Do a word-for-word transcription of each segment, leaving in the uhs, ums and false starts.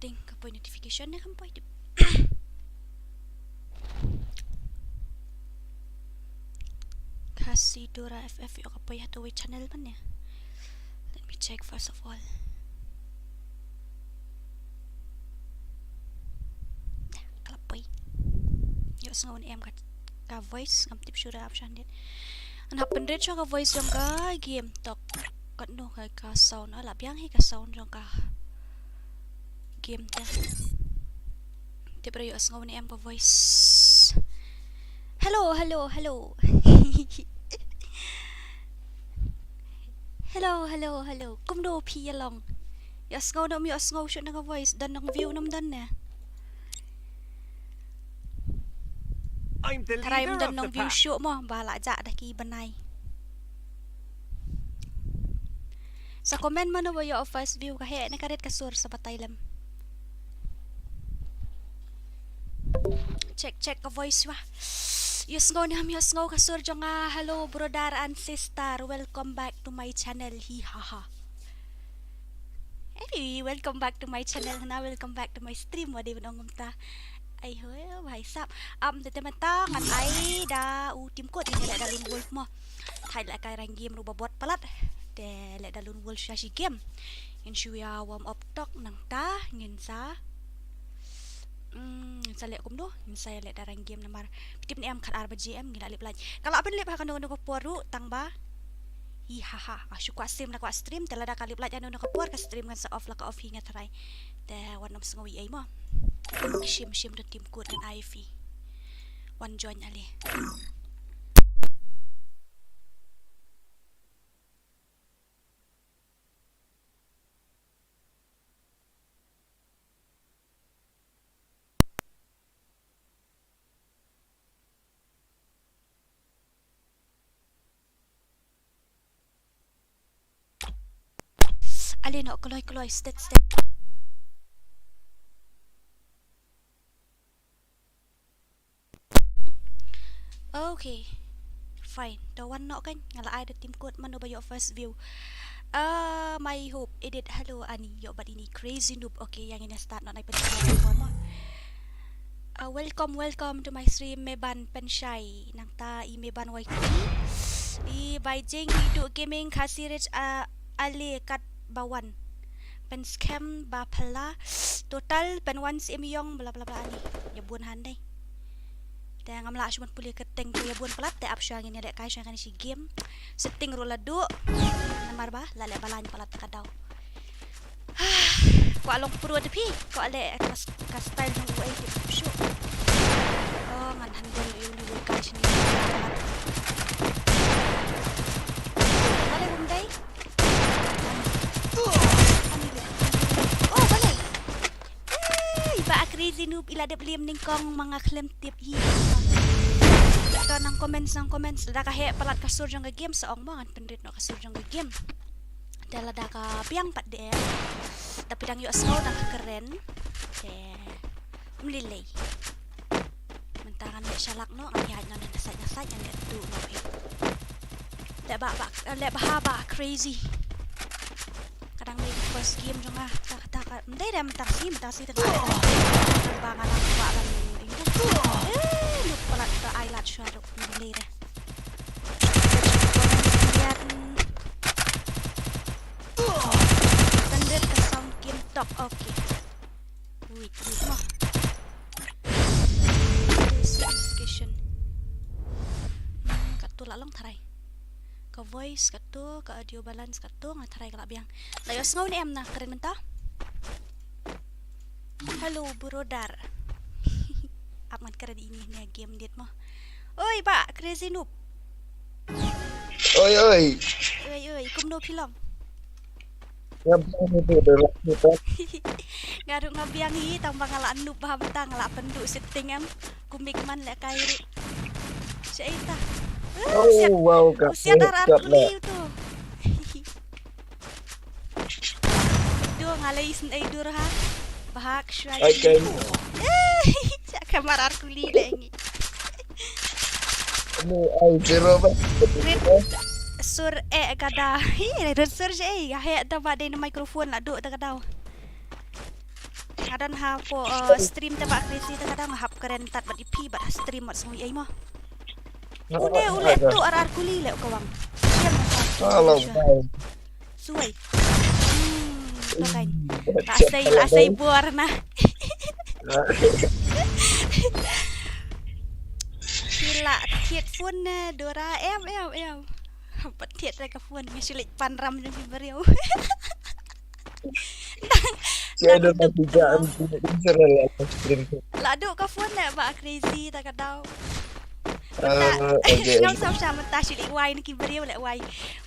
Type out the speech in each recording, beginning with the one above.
Setting ka poi notification ne kam poi tip. Khasi Dora F F ïoh ka poi ha kawei channel ban ne. Let me check first of all. Ka la poi. Ïohsngew ne em ka, ka voice, ngam tip shuh, ap sha handit. Ngan hap pynrit shuh ka voice jong ka game tok. Katno ka, ka sound, ah, la biang hi ka sound jong ka game te. Tip ruh ïohsngew ne em ka voice. Hello, hello, hello. Hello, hello, hello. Kumno phi ïa long? Ïohsngew ne em ïohsngew shuh na ka voice, don nong view ne em don ne? Tharai em don nong view shuh mo, ba la jah da ki bnai. Sa comment mano ba ïoh first view, ka heh ne ka rit ka sur sa batai lem. Check, check ka voice wa. Ïohsngew ne em ïohsngew ka sur jong nga. Hello brother and sister, welcome back to my channel. Hi ha ha. Hey, welcome back to my channel. Na, welcome back to my stream. Wa dei ban ong kumta. Ai ho, bha ïa sap. Am, te te mynta ngan ai da u Tim Kut, ngin leh da lone wolf mo. Thait leh kai rank game ruh ba bot palat. Te leh da lone wolf sha shi game. Ngin shu ïa warm up tok, nangta ngin sa, mm, ngin sa leh kumno, ngin sa ïa leh da rank game namar phi tip ne em, khat ar baje em ngi la lip light. Ka la pynlip ha kano kano ka por ruh tang ba. Hi ha ha. Ah, shu kwah stream la kwah stream, te lada ka lip light ha kano kano ka por ka stream ngan sa off la ka off hi, nga tharai. Te wat nym sngew ei ei mo. Shim shim da Tim Kut ngan ai phi. Wan join ale. Ale noh kloi kloi, stet stet. Okay. Fine. To wan noh kan, nga la ai da Tim Kut, mano ba ïoh first view. Ah, my hope. Edit, hello Ani, ïoh bad ini Crazy Noob. Okay, ïa ngin ïa start noh, nai pynshai mo. Ah, welcome, welcome to my stream, Meban Penshai. Nangta i Meban Y T. I Beijing, i Duh Gaming, Khasi Rich, ah, Ale Kat Bawan. Pynskhem ba phylla. Total pynwan sim ïong bla bla bla ni. Ïa bun hangne. Te ngam lah shu ban pule kyrteng, to ïa bun palat te ap shuwa ngin ïa leh kai shuwa kane shi game. Setting ruh la duh. Namar ba la leh ba lain palat ka daw. Kwah long pro te phi, kwah leh ka, ka style jong u ei te shu. Oh, ngan handle ïa u ni ka shini. Balei bym dei? Oh, balei? Eh, i Bah Crazy Noob i la dep liem nyngkong ma nga khlem tip hi. To nang comments, nang comments, lada ka heh palat ka sur jong ka game sa ong mo, ngan pynrit noh ka sur jong ka game. Te lada ka biang pat de em. Da phi dang ïohsngew dang ka kren. Te ym lei lei. Mynta ngan leh shalak noh, ngan ïaid noh na sait na sait, ngan leh tu noh hi. Leh ba, ba, leh ba ha ba Crazy. Ka dang dei first game jong nga, kata kata ka. Ym dei re mynta shi, mynta shi tang. Ba nga nang ba ban. Eh, lut palat ka ai lad shuwa ruh, ym lei re. Kan ret ka sound game tok, okay. Wait, wait mo. Notification. Hmm, katto la long tharai. Ka voice katto, ka audio balance katto, nga tharai ka la biang. La ïohsngew ne em na kren mynta? Hello brother. Ap ngan kren ini ne game dit mo. Oi ba Crazy Noob. Oi oi. Oi oi, kumno phi long? Nga biang hi tu, dah lah kita. Nga ruh nga biang hi, tang ba nga la noob bha bha, tang nga la pynduh setting em. Kumik man leh kai ruh. Sha ita. Oh, siat. Wow, ka siat ar ar kuli tu. Tu nga lei isn't ei dur ha. Bahak shwa. Okay. Sha kamar ar kuli leh ngi. Ni ai zero ba. Rit sur eh kada. Hi, rit sur je eh. Ya he da ba dei na microphone la duk da kada. Nga don hapoh, eh, stream te Bah Crazy te ka dang hap kren tad bad i phi bad ha stream wat sngew ei mo. Une u leh tu ar ar kuli leh u kawang. Sian ka. Hello, bye. Suwai. Hmm, to kan. La sei, la sei bor na. Sila thied phone ne Dora em em em. Pat thied ka phone nga shu leit pan ram jong ki briew. Sia dah tiga an punya insurance lah stream. La duk ka phone leh Bah Crazy ta ka dau. Ah, okay. Ngam sam sam ta shu leh wai na ki briew leh wai.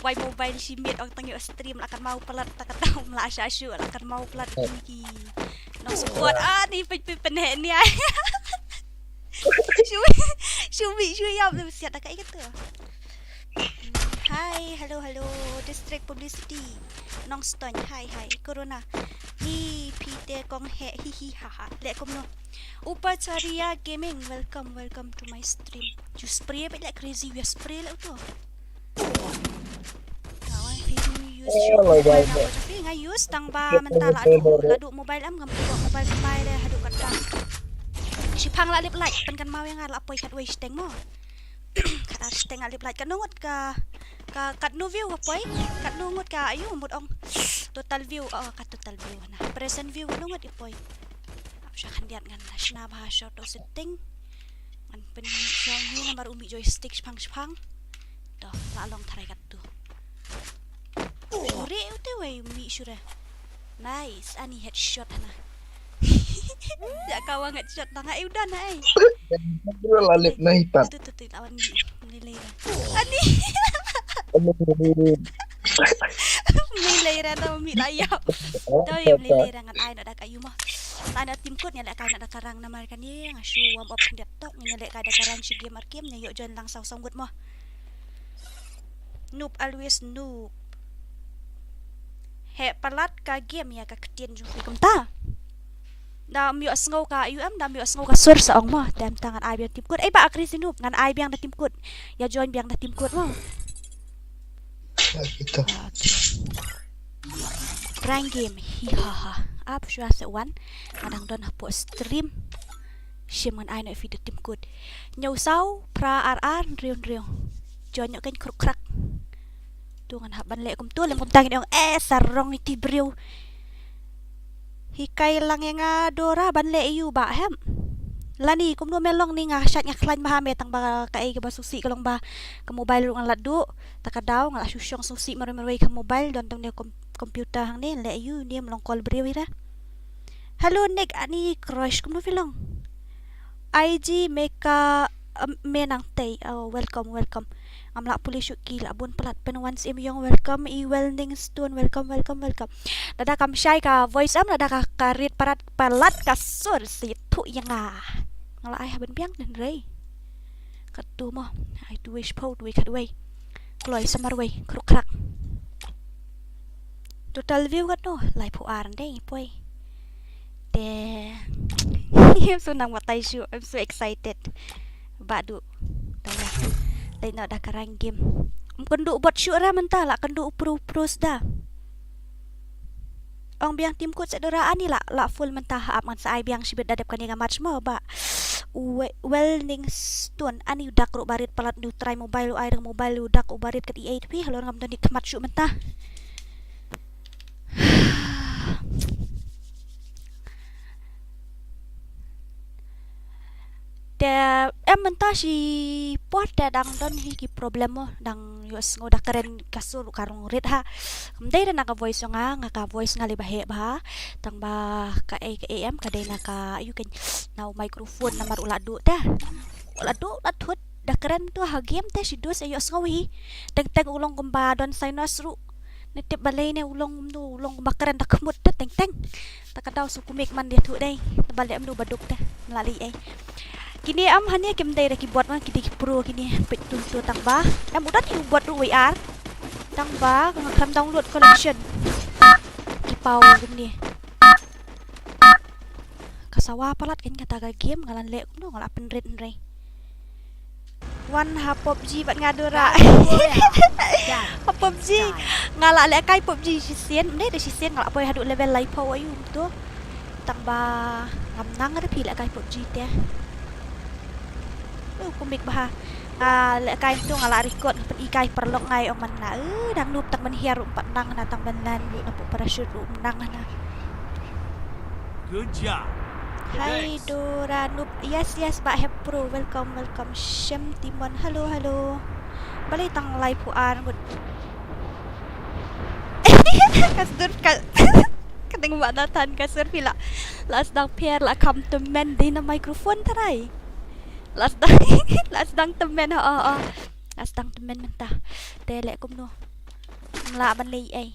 Wai mobile shi miet ong tang ïoh stream la kan mau palat ta ka dau la sha shu la kan mau palat ki ki. Nong support ah ni pe pe pe ne ni ai. Shu shu bi shu yap le siat ta ka ikatu. Hi, hello, hello. District publicity. Nongstoiñ, hi, hi. Corona. Hi, phi te kong he, hi, hi, ha, ha. Leh kumno. Upacharia Gaming, welcome, welcome to my stream. Ju spray bad leh Crazy, u ïa spray leh uto. Kawan, phi use mobile na ko, phi nga use tang ba mynta la duk, la duk mobile em, ngam duk mobile kumbai leh haduh katta. Shipang la lip light, pynkan maw ïa nga la poi khatwei shiteng mo. Kat ar shiteng a lip light, katno ngut ka, ka, katno view ka poi, katno ngut ka, ayu mut ong total view, oh, ka total view na. Present view katno ngut i poi. Ap sha khyndiat ngan shna bha sha to setting. Ngan pyn sha ni namar u mih joystick shipang shipang. To, la long tharai katto. Shure u te wei u mih shure. Nice, ani headshot hana. Ya ka wang headshot na nga, eh, udah na, eh. Dua lalip na hitam. Tu, tu, tu, lawan di. Melilai dah. Ani. Melilai dah, dah mami layap. Tahu ya melilai dah ngan ai nak dah kat you mah. Ai nak tim kut ni lek kai nak dah karang nama kan ye. Ngashu warm up dia tok ni lek kai dah karang si game arkim ni yuk join lang saw saw gut mah. Noob always noob. Heh palat ka game ïa ka ktien jong phi kumta. Da ym ïohsngew ka U M, da ym ïohsngew ka sur sa ong mo. Tem ta ngan ai biang tim kut. Ei ba akri si noob ngan ai biang da tim kut. Ïa join biang da tim kut mo. Kita. Prank game. Hi ha ha. Ap shwa se wan. Ngan dang don hapoh stream. Shim ngan ai na feed tim kut. Ñiew saw, phra ar ar, hynriew hynriew. Join ñiew kein kruk krak. Tu ngan hap ban leh kumtu lem kumta ngin ong eh sarong iti briew. Hikai lang ïa nga Dora ban leh ïa u ba hem. Lani kumno me long ni nga shat nga khlaiñ bha me tang ba kaei kaba sngewsih ka long ba ka mobile ruh nga la duh. Ta ka daw nga la shu shong sngewsih marwei marwei ka mobile don tang ne kom-, computer hangne leh ïa u ne em long call briew ira. Hello Nick, ani crush kumno phi long? I G Meka, um, me nang tei. Oh, welcome, welcome. Ngam lah pule shuh ki lah bun palat pen wan sim yong welcome i Welning Stone, welcome, welcome, welcome. Lada kam shai ka voice am, lada ka, ka rit parat palat ka sur si thu ïa nga. Nga lah ai ha ban biang den rei. Kat tu mo, ai tu wei shiphew, tu wei khatwei. Kloi sa marwei, kruk krak. Total view katno, laiphew ar ndei poi. Te. I'm so nang matai shu, I'm so excited. Ba du. Taya. Lai no da karang game. Um kynduh bot shu ra mynta la kynduh upru upru sda. Ong biang tim kut sa Dora ani la, la full mynta ha ap ngan sa ai biang shibit da dep kane ka match mo ba. We-, Welning Stone ani u dak ruh barit palat ni u trai mobile u ai reng mobile u dak u barit kat i eight pi halor ngam don ni khmat shu mynta. Te em mynta shi por te dang don hi ki problem mo, dang ïohsngew da kren ka sur ka rong rit ha. Kam dei da na ka voice nga, nga ka voice nga lei ba heh ba. Tang ba ka A K A M ka dei na ka you can na u microphone namar u la duh te. U la duh la thut da kren tu ha game te shi dus ïohsngew hi. Teng teng u long kumba don sinus ruh. Ne tip balei ne u long kumno u long kumba kren da khmut te teng teng. Ta ka daw su kumik man dia thu dei. Ta ba leh mnu ba duk te. Mla lei ei. Kine am hane kim dei da ki bot man ki dei ki pro kine peit tun tu tang ba. Em u dat ki u bot ruh wei ar. Tang ba ka nga khlem download collection. Ki pau kumne. Ka sawa palat kan kata ka game nga lan leh kumno nga la pynrit hynrei. Wan ha PUBG bad nga Dora. Ha PUBG. Nga la leh kai PUBG shisien, ym dei da shisien nga la poi haduh level laiphew ayu tu. tang ba ngam nang re phi lehkai PUBG te. Uh, kumne bha. Nga lehkai tu nga la record, pyn-i kai paralok nga ong man na. Uh, dang noob tang ban hiar ruh ym pat nang na, tang ban land ruh na pop parachute ruh ym nang na. Good job. Hi Dora noob. Yes, yes, Bah Hep Pro. Welcome, welcome. Shem Timon. Hello, hello. Balei tang laiphew ar ngut. Ka sdang ka, ka dang ba da than ka sur phi la. La sdang pher la kham tymmen dei na microphone tharai. La sdang, la sdang tymmen, oh, oh. La sdang tymmen mynta. Te leh kumno. Mla ban leh ei.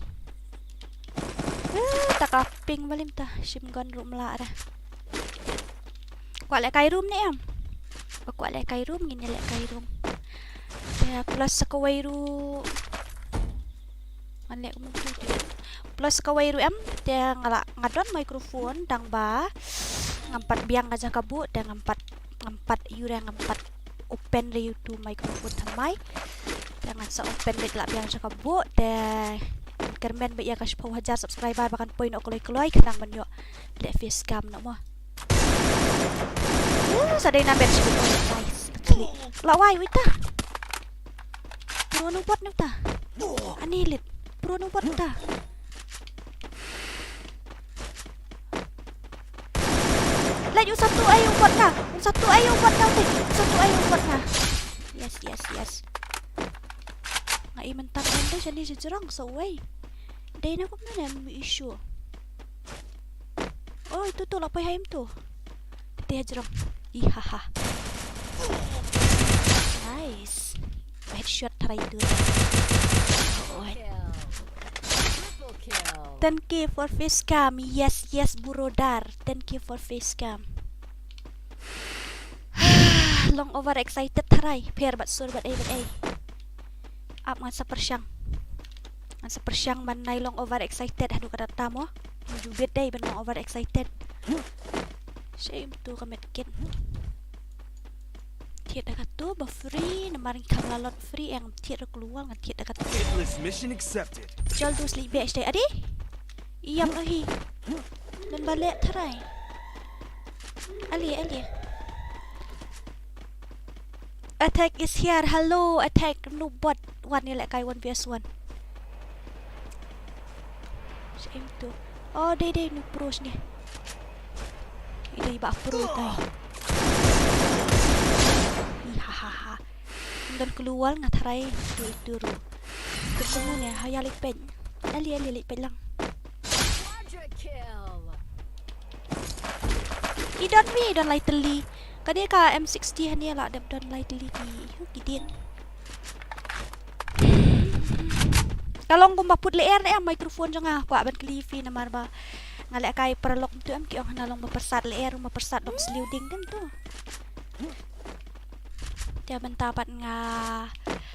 Eh, ta ka ping balim ta. Shim gun ruh mla ra. Kwah lehkai room ne em? Ba kwah lehkai room, ngin ïa lehkai room. Te plus sa kawei ruh. Ngan leh kumno tu. Plus sa kawei ruh em, te nga la, nga don microphone, tang ba ngam pat biang ka jaka buh, te ngam pat, ngam pat ïu re, ngam pat open re ïa utu microphone thymmai. Te ngan sa open re, lah biang jaka buh, te kyrmen ba ïa ka shiphew hajar subscriber ba kan poi noh kloi kloi, khnang ban ïoh leh face cam noh mo. Uh, sa dei na bed shi. Oh, nice. Klik. La wai, wita. Pro nu bot nu ta. Ani lit. Pro nu bot ta. Leh, u satu ai u bot na. U satu ai u bot na, te. U satu ai u bot na. Yes, yes, yes. Nga i mynta kan dei shane shi jrong sa uwei. Dei na kumno ne, em issue. Oh, itu tu la poi ha im tu. Tete ha jrong. Ih, ha, ha. Nice. Headshot tharai tu. Oh, oh. Ten K for face cam. Yes, yes, brother. Ten K for face cam. Long over excited tharai. Pher bad sur bad ei bad ei. Ap ngan sa pyrshang. Ngan sa pyrshang ban nai long over excited haduh katta mo. Ju bit dei ban long over excited. Shame tu ka medkit. Thied da katu ba free, namar ngi kham la lot free, ïa ngam thied da kluwal, ngan thied da katu. Hitless mission accepted. Jol dus li beh shtei adi. Ïam ahi. Don ba leh tharai. Ali, ali. Attack is here. Hello, attack. No bot. Wan ïa lehkai one versus one. Shame tu. Oh, dei dei nu pro shane. Ih, dei ba pro ta. Ih, ha ha ha. Don kluwal nga tharai tu itu ruh. Tu kumno ne, ha ïa leit peit. Ali, ali, leit peit lang. I don wi, i don lai tylli. Kane ka M sixty hangne la dep don lai tylli ki, ki dien. Ka long kumba put lyer ne em microphone jong nga, kwah ban kylli phi namar ba nga lehkai paralok tu em ki ong hana long ba pyrsad lyer, ba pyrsad long sliew ding kan tu. Te mynta pat nga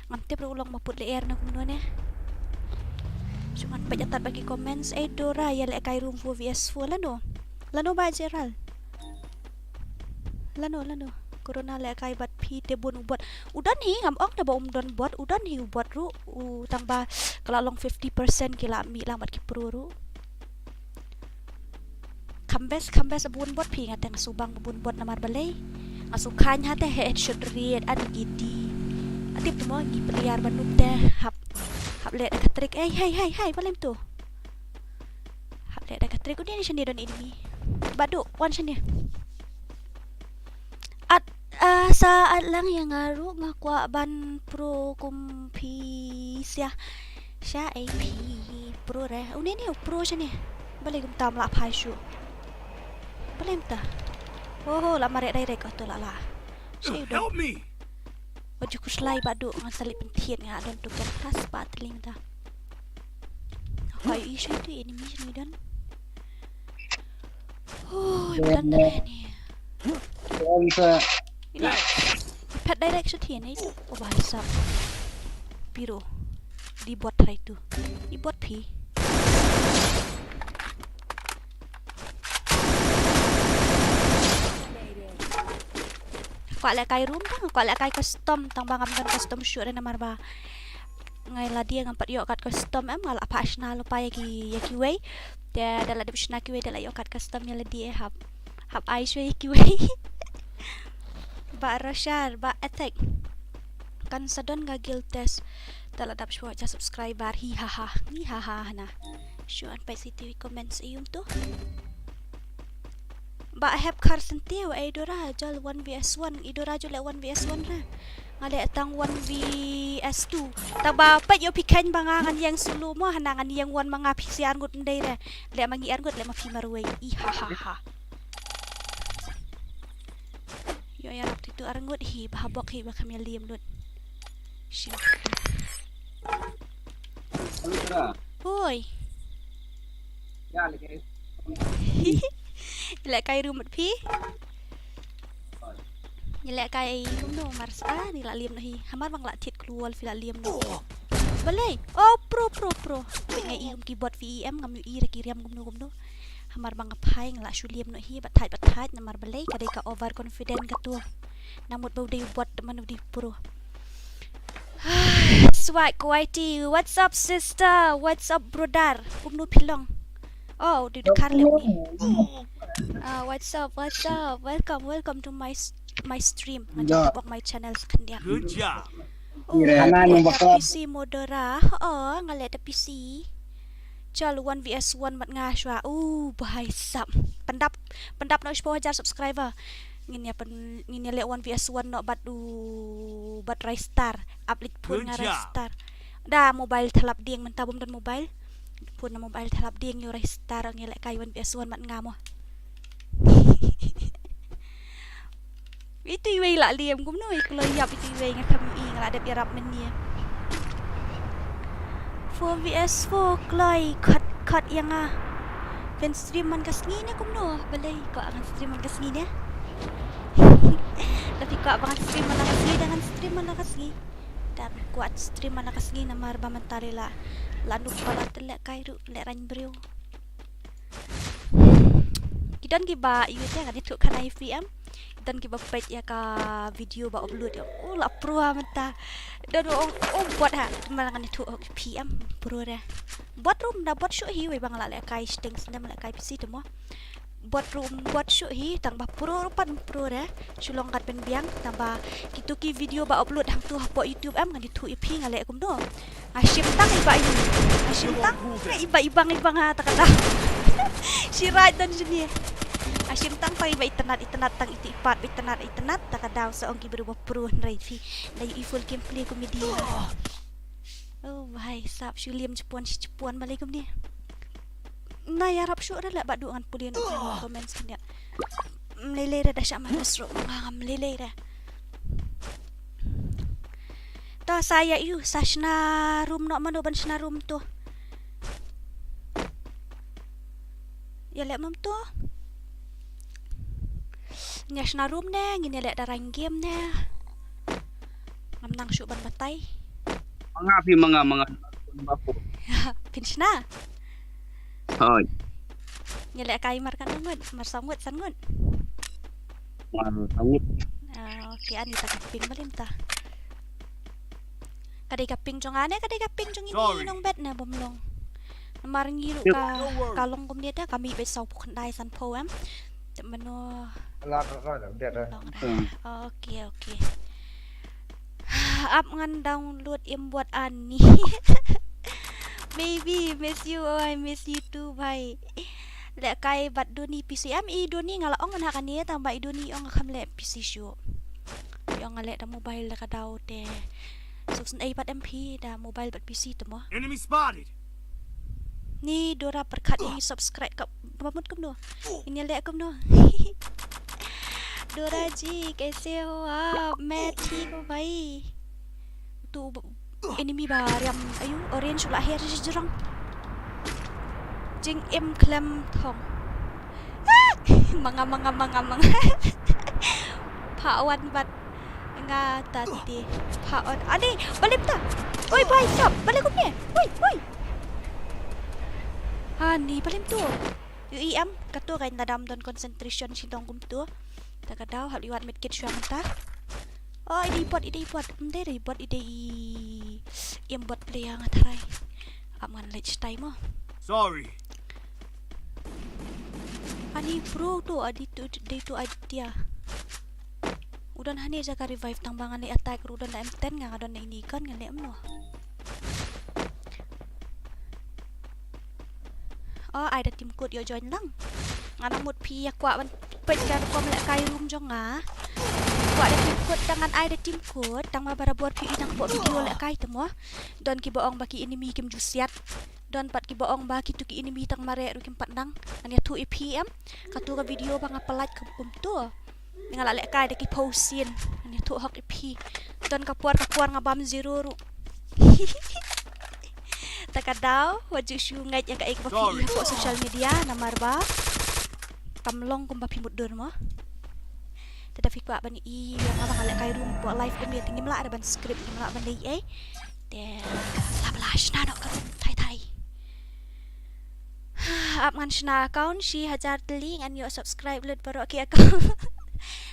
ngam tip ruh long ba put lyer ne kumno ne. Shu ngan peit atat ba ki comments, eh Dora ïa lehkai room four versus four lano. Lano ba Gerald. Lano, lano. Corona lehkai bad phi te bun u bot. U don hi, ngam ong te ba um don bot, u don hi u bot ruh, u tang ba ka la long fifty percent ki la mih lang bad ki pro ruh. Kham best, kham best bun bot phi, nga te nga shu bang bun bot namar balei. Nga shu khain ha te headshot riat ani ki ti. Atip tu mo ngi player ba noob te hap, hap leh da ka trick. Ei, hei, hei, hei, balem tu. Hap leh da ka trick. Uni ani shane don enemy. Badu, wan shane. At, ah, sa at lang ïa nga ruh nga kwah ban pro kum phi sia. Sha ei phi pro re. Une ne u pro shane. Balei kumta mla phai shu. Balei kumta. Oh, la mareh direct oh to la la. Sha ei u don. Help me. Wat ju khuslai Badu ngan sa leit pynthied nga don tu kan tas ba tling ta. Hoi i sha tu enemy shane don. Oh, i plan da ni. Ila. Phet direct sha thie ni. Oh, ba sap. Piro. Di bot try tu. Di bot phi. Kwah lehkai room tang, kwah lehkai custom tang ba ngam don custom shuh re namar ba nga la die ngam pat ïoh kat custom em, nga la phah shna lypa ïa ki, ïa kiwei. Te da la dep shna kiwei da la ïoh kat custom ïa lade, hap, hap ai shuwa ïa kiwei. Bah Roshar, Bah Attack. Kan sa don ka guild test. Da la dap shuwa ja subscriber. Hi ha ha. Hi ha ha na. Shu an peit siti comments ïum tu. Bah Hep Khar Senti, wa i Dora jol one v one. I Dora jol one v one ra. Nga leh tang one v two. Tang ba peit ïoh phi kheiñ ba nga ngan ïeng solo mo, hana ngan ïeng one ma nga phi sia arngut ndei re. Leh ma ngi arngut leh ma phi marwei. I ha ha ha. Ïoh ïarap tu arngut hi, ba ha bok hi, ba kham ïa liem lut. Shin. Hoi. Leh kai rum mat phi. Ngi leh kai kumno mar sa ni la liem noh hi. Hamar bang la thied klur phi la liem noh. Balei? Oh, pro, pro, pro. Peit nga i kum ki bot V E M ngam ïohi ra ki riam kumno kumno. Hamar bang phai nga la shu liem noh hi, bat thait, bat thait, namar balei ka dei ka overconfident ka tu. Nang mut ba u dei u bot, man u dei pro. Swag Kuwaiti, what's up sister? What's up brother? Kumno phi long? Oh, du dkhar leh uni. Ah, what's up? What's up? Welcome, welcome to my s-, my stream. Ngan ja tap ok my channel sa khyndiat. Good job. Oh, Hana nang bakla. P C modera. Oh, nga leh da P C. Chal one v one mat nga shuwa. Oh, bhai sab. Pyndap, pyndap noh shiphew hajar subscriber. Ngin ïa pyn-, ngin ïa leh one v one noh bad u, bad Ristar. Ap leit phone nga Ristar. Da mobile thalap dieng mynta bym don mobile. Phone na mobile thalap dieng ïa Ristar ngi leh kai one v one mat nga mo. Itu iwei la liem kumno i kloi ïap itu iwei nga kham i nga la dep ïarap mynne. Four v four kloi khot khot ïa nga. Phin stream man ka sngi ne kumno? Balei ko ngan stream man ka sngi ne? Tapi ko ba ngan stream man ka sngi, da ngan stream man ka sngi. Da kwah stream man ka sngi namar ba mynta la la nuk pala te leh kai ruh leh rang briew. Ki don kiba ïoh te ka dei tu ka nai P M. Ki don kiba peit ïa ka video ba upload ïa. Oh, la pro ha mynta. Don ong, ong bot ha. Te ma la ngan ïathuh P M pro re. Bot ruh ym da bot shuh hi wei ba nga la leh kai shiteng snem leh kai P C te mo. Bot ruh ym bot shuh hi tang ba pro ruh pat ym pro re. Shu long kat pynbiang tang ba kito ki video ba upload hangto hapoh YouTube em ngan ïathuh ïa phi nga leh kumno. Nga shim tang iba i. Nga shim tang iba i bang i bang ha ta ka daw. Shi raid don jini. Nga shim tang tang iba itynnad itynnad tang iti ipat ba itynnad itynnad ta ka daw sa ong ki briew ba pro hynrei phi. Da ïohi full gameplay comedy. Oh bhai sab shu liem jipon shi jipon balei kumne. Na ïarap shuh re leh ba duh ngan pule noh comment skyndiat. Mlei lei re da shah ma bes ruh nga ngam mlei lei re. To sa ïa ïu sa shna room noh mano ban shna room to. Ïa leh mano to. Ngin ïa shna room ne ngin ïa leh da rang game ne. Ngam nang shuh ban batai. Ma nga phi ma nga ma nga. Phin shna. Hoi. Ngi leh kai mar katno ngut, mar saw ngut, san ngut. Mar saw ngut. Ah, okay, ani ta ka ping balim ta. Ka dei ka ping jong nga ne, ka dei ka ping jong ini nongbet ne bym long. Namar ngi ruh ka, ka long kumne te ka mih beit saw phew khyndai san phew em. Te mano. Long re. Okay, okay. Ap ngan download im bot ani. Maybe, miss you, oh, I miss you too, bhai. Leh kai bad Doni P C em i Doni nga la ong ha kane tang ba i Doni ong kham leh P C shuh. I ong nga leh da mobile da ka daw te. Suk syn ei bad M P da mobile bad P C te mo. Enemy spotted. Ni Dora pyrkhat ïa ngi subscribe ka ba mut kumno. Ini leh kumno. Dora ji kaise ho aap? Main thik hu bhai. Tu enemy ba riam ayu orange la her shi jrong. Jingim khlem thong. Manga manga manga manga. Pha wan bat nga tati. Pha wan ani balim ta. Oi bhai sab balai kumne. Oi oi. Ani balim tu. Yu i am katu ka inda dam don concentration shi dong kumtu. Ta ka daw hap liwat medkit shuwa mynta. Oh, i dei bot, i dei bot. Ym dei, dei bot, i dei i, i em bot player nga tharai. Ap ngan leit shatai mo. Sorry. Ani pro to, adi to, dei to Aditya. U don hangne jaka revive tang ba ngan leit attack ruh u don na M ten, nga nga don na ini kan ngan leit em no. Oh, ai da team code ïoh join lang. Nga nang mut phi ïa kwah ban peit ka rukom lehkai room jong nga. Kwah da team code, tang ngan ai da team code, tang ma barabor phi i tang bok video lehkai te mo. Don kiba ong ba ki enemy kim ju siat. Don pat kiba ong ba kitu ki enemy tang mareh ruh kim pat nang. Ngan ïathuh ïa phi em. Katu ka video ba nga pynlait kumto. Nga la lehkai da ki phosin. Ngan ïathuh hok ïa phi. Don ka por ka por nga bam zero ruh. Ta ka daw wat ju shu ngeit ïa kaei kaba phi i hapoh social media namar ba kam long kumba phi mutdur mo. Te da phi kwah ban i ïa nga ba nga lehkai room hapoh live kumne te ngim lah da ban script, ngim lah ban leh ei. Te la ba la shna noh ka room thai thai. Ap ngan shna account shi hajar tylli ngan ïoh subscribe lut baroh ki account.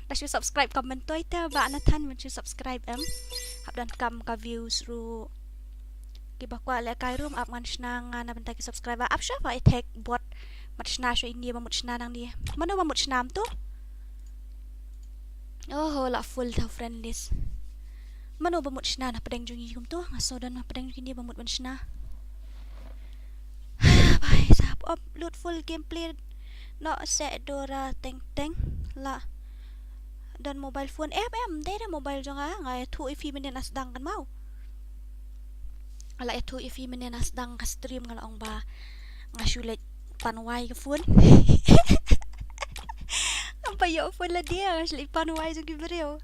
Da shu subscribe comment toi te ba na than ban shu subscribe em. Hap donkam ka views ruh. Kiba kwah lehkai room ap ngan shna nga na bynta ki subscriber. Ap shuwa ba i thek bot. Mat shna shuwa ini ba mut shna nangne. Mano ba mut shna em to? Oho, la full ta friend list. Mano ba mut shna na pdeng jong i kumto? Nga shu don na pdeng jong i ba mut ban shna. Bai sap op load full gameplay. No se Dora teng teng la. Don mobile phone em em dei da mobile jong nga, nga ïathuh ïa phi mynne na sdang kan mau. La ïathuh ïa phi mynne na sdang ka stream nga la ong ba nga shu leit pan wai ka phone. Ngam pat ïoh phone la dia nga shu leit pan wai jong ki briew.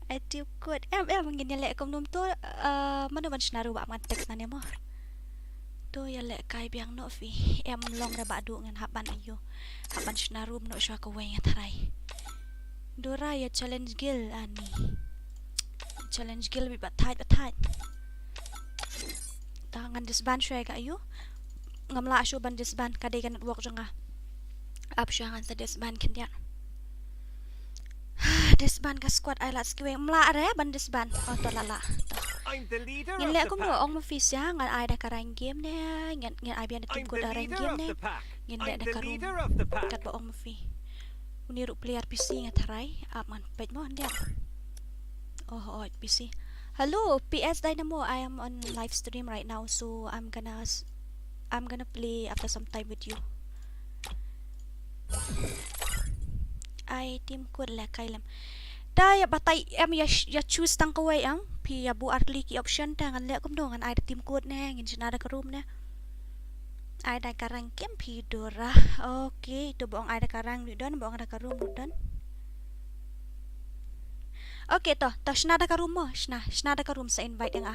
Ai tip kut em em ngin ïa leh kumno to, eh, mano ban shna ruh ba man text na ne mo. To ïa lehkai biang noh phi. Em long da ba duh ngan hap ban aiu. Hap ban shna room noh shuwa kawei nga tharai. Dora ïa challenge guild ani. Challenge guild bit ba thait ba thait. Ta ngan disband shuwa ka aiu. Ngam lah shuh ban disband ka dei ka network jong nga. Ap shuwa ngan sa disband khyndiat. Disband ka squad ai lad skiwei mla re ban disband. Oh to la la. To. Ngin leh kumno ong ma phi sha ngan ai da ka rank game ne. Ngin ngin ai biang da team code da rank game ne. Ngin leh da ka room. Kat ba ong ma phi. Uni ruh player P C nga tharai. Ap ngan peit mo ndia. Oh oh P C. Hello P S Dynamo, I am on live stream right now, so I'm gonna s- I'm gonna play after some time with you. Ai team code lehkai lem. Da ïa batai em ïa sh- ïa choose tang kawei em. Phi ïa buh ar tylli ki option te ngan leh kumno ngan ai da team code ne ngin shna da ka room ne. Ai da ka rank game phi Dora. Okay, to ba ong ai da ka rank ruh don, ba ong da ka room ruh don. Okay, to, to shna da ka room mo, shna, shna da ka room sa invite ïa nga.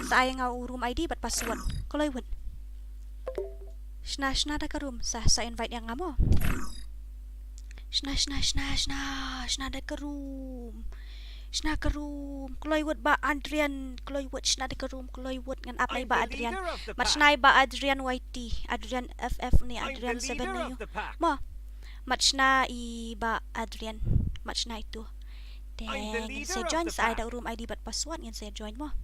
Sa ai ïa nga u room I D bad password. Kloi wut. Shna, shna da ka room sa, sa invite ïa nga mo. Shna, shna, shna, shna, shna da ka room. Shna ka room. Kloi wut ba Adrian, kloi wut shna da ka room, kloi wut ngan ap nai ba Adrian. Mat shna ba Adrian Y T, Adrian F F ne Adrian seven ne yu. Mo. Mat shna i ba Adrian. Mat shna itu. Te ngin sa join sa ai da u room I D bad password ngin sa join mo.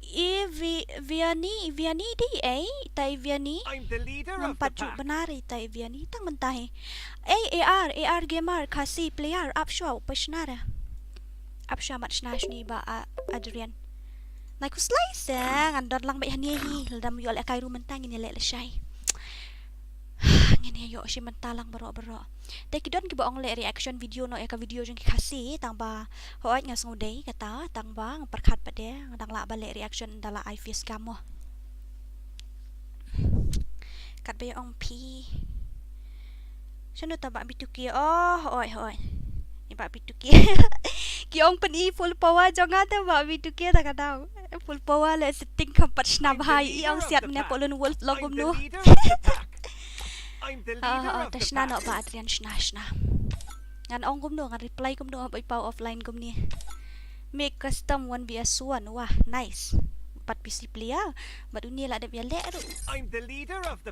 I Vi- Vianney, Vianney di ei, ta i Vianney. Ngam pat ju bynta i ta i Vianney tang mynta hi. Ei A R, A R gamer, Khasi player, ap shuwa u pa shna da. Ap shuwa mat shna shni ba a- Adrian. Nai khuslai se ngan don lang bad hani hi, lada ym ïoh lehkai room mynta ngin ïa leh lashai. Ngin ïa ïoh shi mynta lang baroh baroh. Te ki don kiba ong leh reaction video noh ïa ka video jong ki Khasi tang ba hooid nga sngewdei kata tang ba nga pyrkhat pat de nga dang lah ba leh reaction da la ai face cam mo. Kat ba ïa ong phi. Shano ta ba bituki oh hooid hooid. Ni ba bituki. Ki ong pyn i full power jong nga ta ba bituki ta ka daw. Full power le setting kam pat shna bha i ong siat mne polun wolf logum nu. Ah, ta shna noh ba Adrian shna shna. Ngan ong kumno ngan reply kumno ba i pau offline kumne. Make custom one V S one wah nice. Pat P C player. Bad uni la dep ïa leh ruh.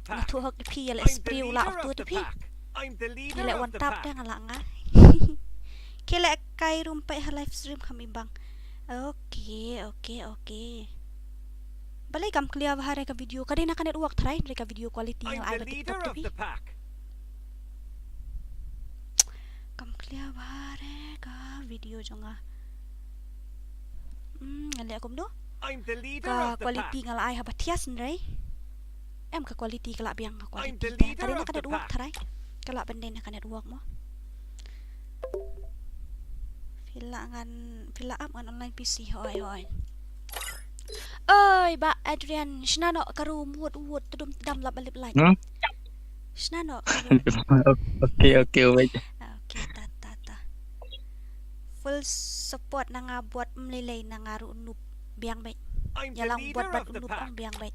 Nga thuh hok phi ïa leh spray u la okto te phi. Ïa leh one tap te nga la nga. Ki leh Kai rum peit ha live stream kham ibang. Okay, okay, okay. Balei kam clear bha re ka video? Ka dei na ka network tharai, re ka video quality nga la ai ba TikTok te phi. Kam clear bha re ka video jong nga. Hmm, nga leh kumno? Ka quality nga la ai haba thiah snrei. Em, ka quality ka la biang, ka quality te. Ka dei na ka network tharai. Ka la ban dei na ka network mo. Phi la ngan, phi la ap ngan online P C, hoi, hoi. Oi, Bah Adrian, shna noh ka room, wut, wut, tudum, tudam, lap, lip, like. Hmm? Shna noh ka room. Okay, okay, wait. Okay, ta, ta, ta. Full support na nga, bad ym lei lei na nga ruh, noob. Biang beit. Ïa lang bad bad u noob ong biang beit.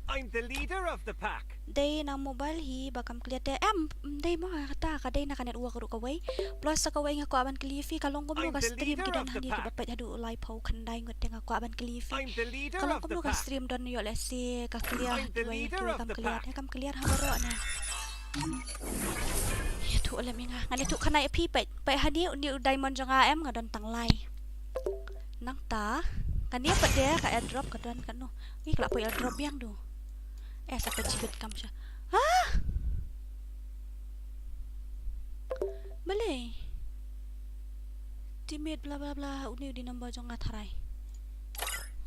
Dei na mobile hi ba kam clear te. Em, dei mo kata, ka dei na ka network ruh kawei. Plus sa kawei nga kwah ban kylli phi, ka long kumno ka stream ki don hangne kiba peit haduh laiphew khyndai ngut te, nga kwah ban kylli phi. Ka long kumno ka stream, don ïoh lehse ka clear kiwei, kiwei kam clear. Te kam clear ha baroh ne. Ïathuh lem ïa nga. Ngan ïathuh khana ïa phi, peit. Peit hangne une u diamond jong nga, em, nga don tang lai. Nangta kane pat de ka airdrop ka don katno. Ngi ka la poi airdrop biang du. Eh, sa peit shibit kam sha. Ah! Balei? Teammate bla bla bla, une u dei number jong nga tharai.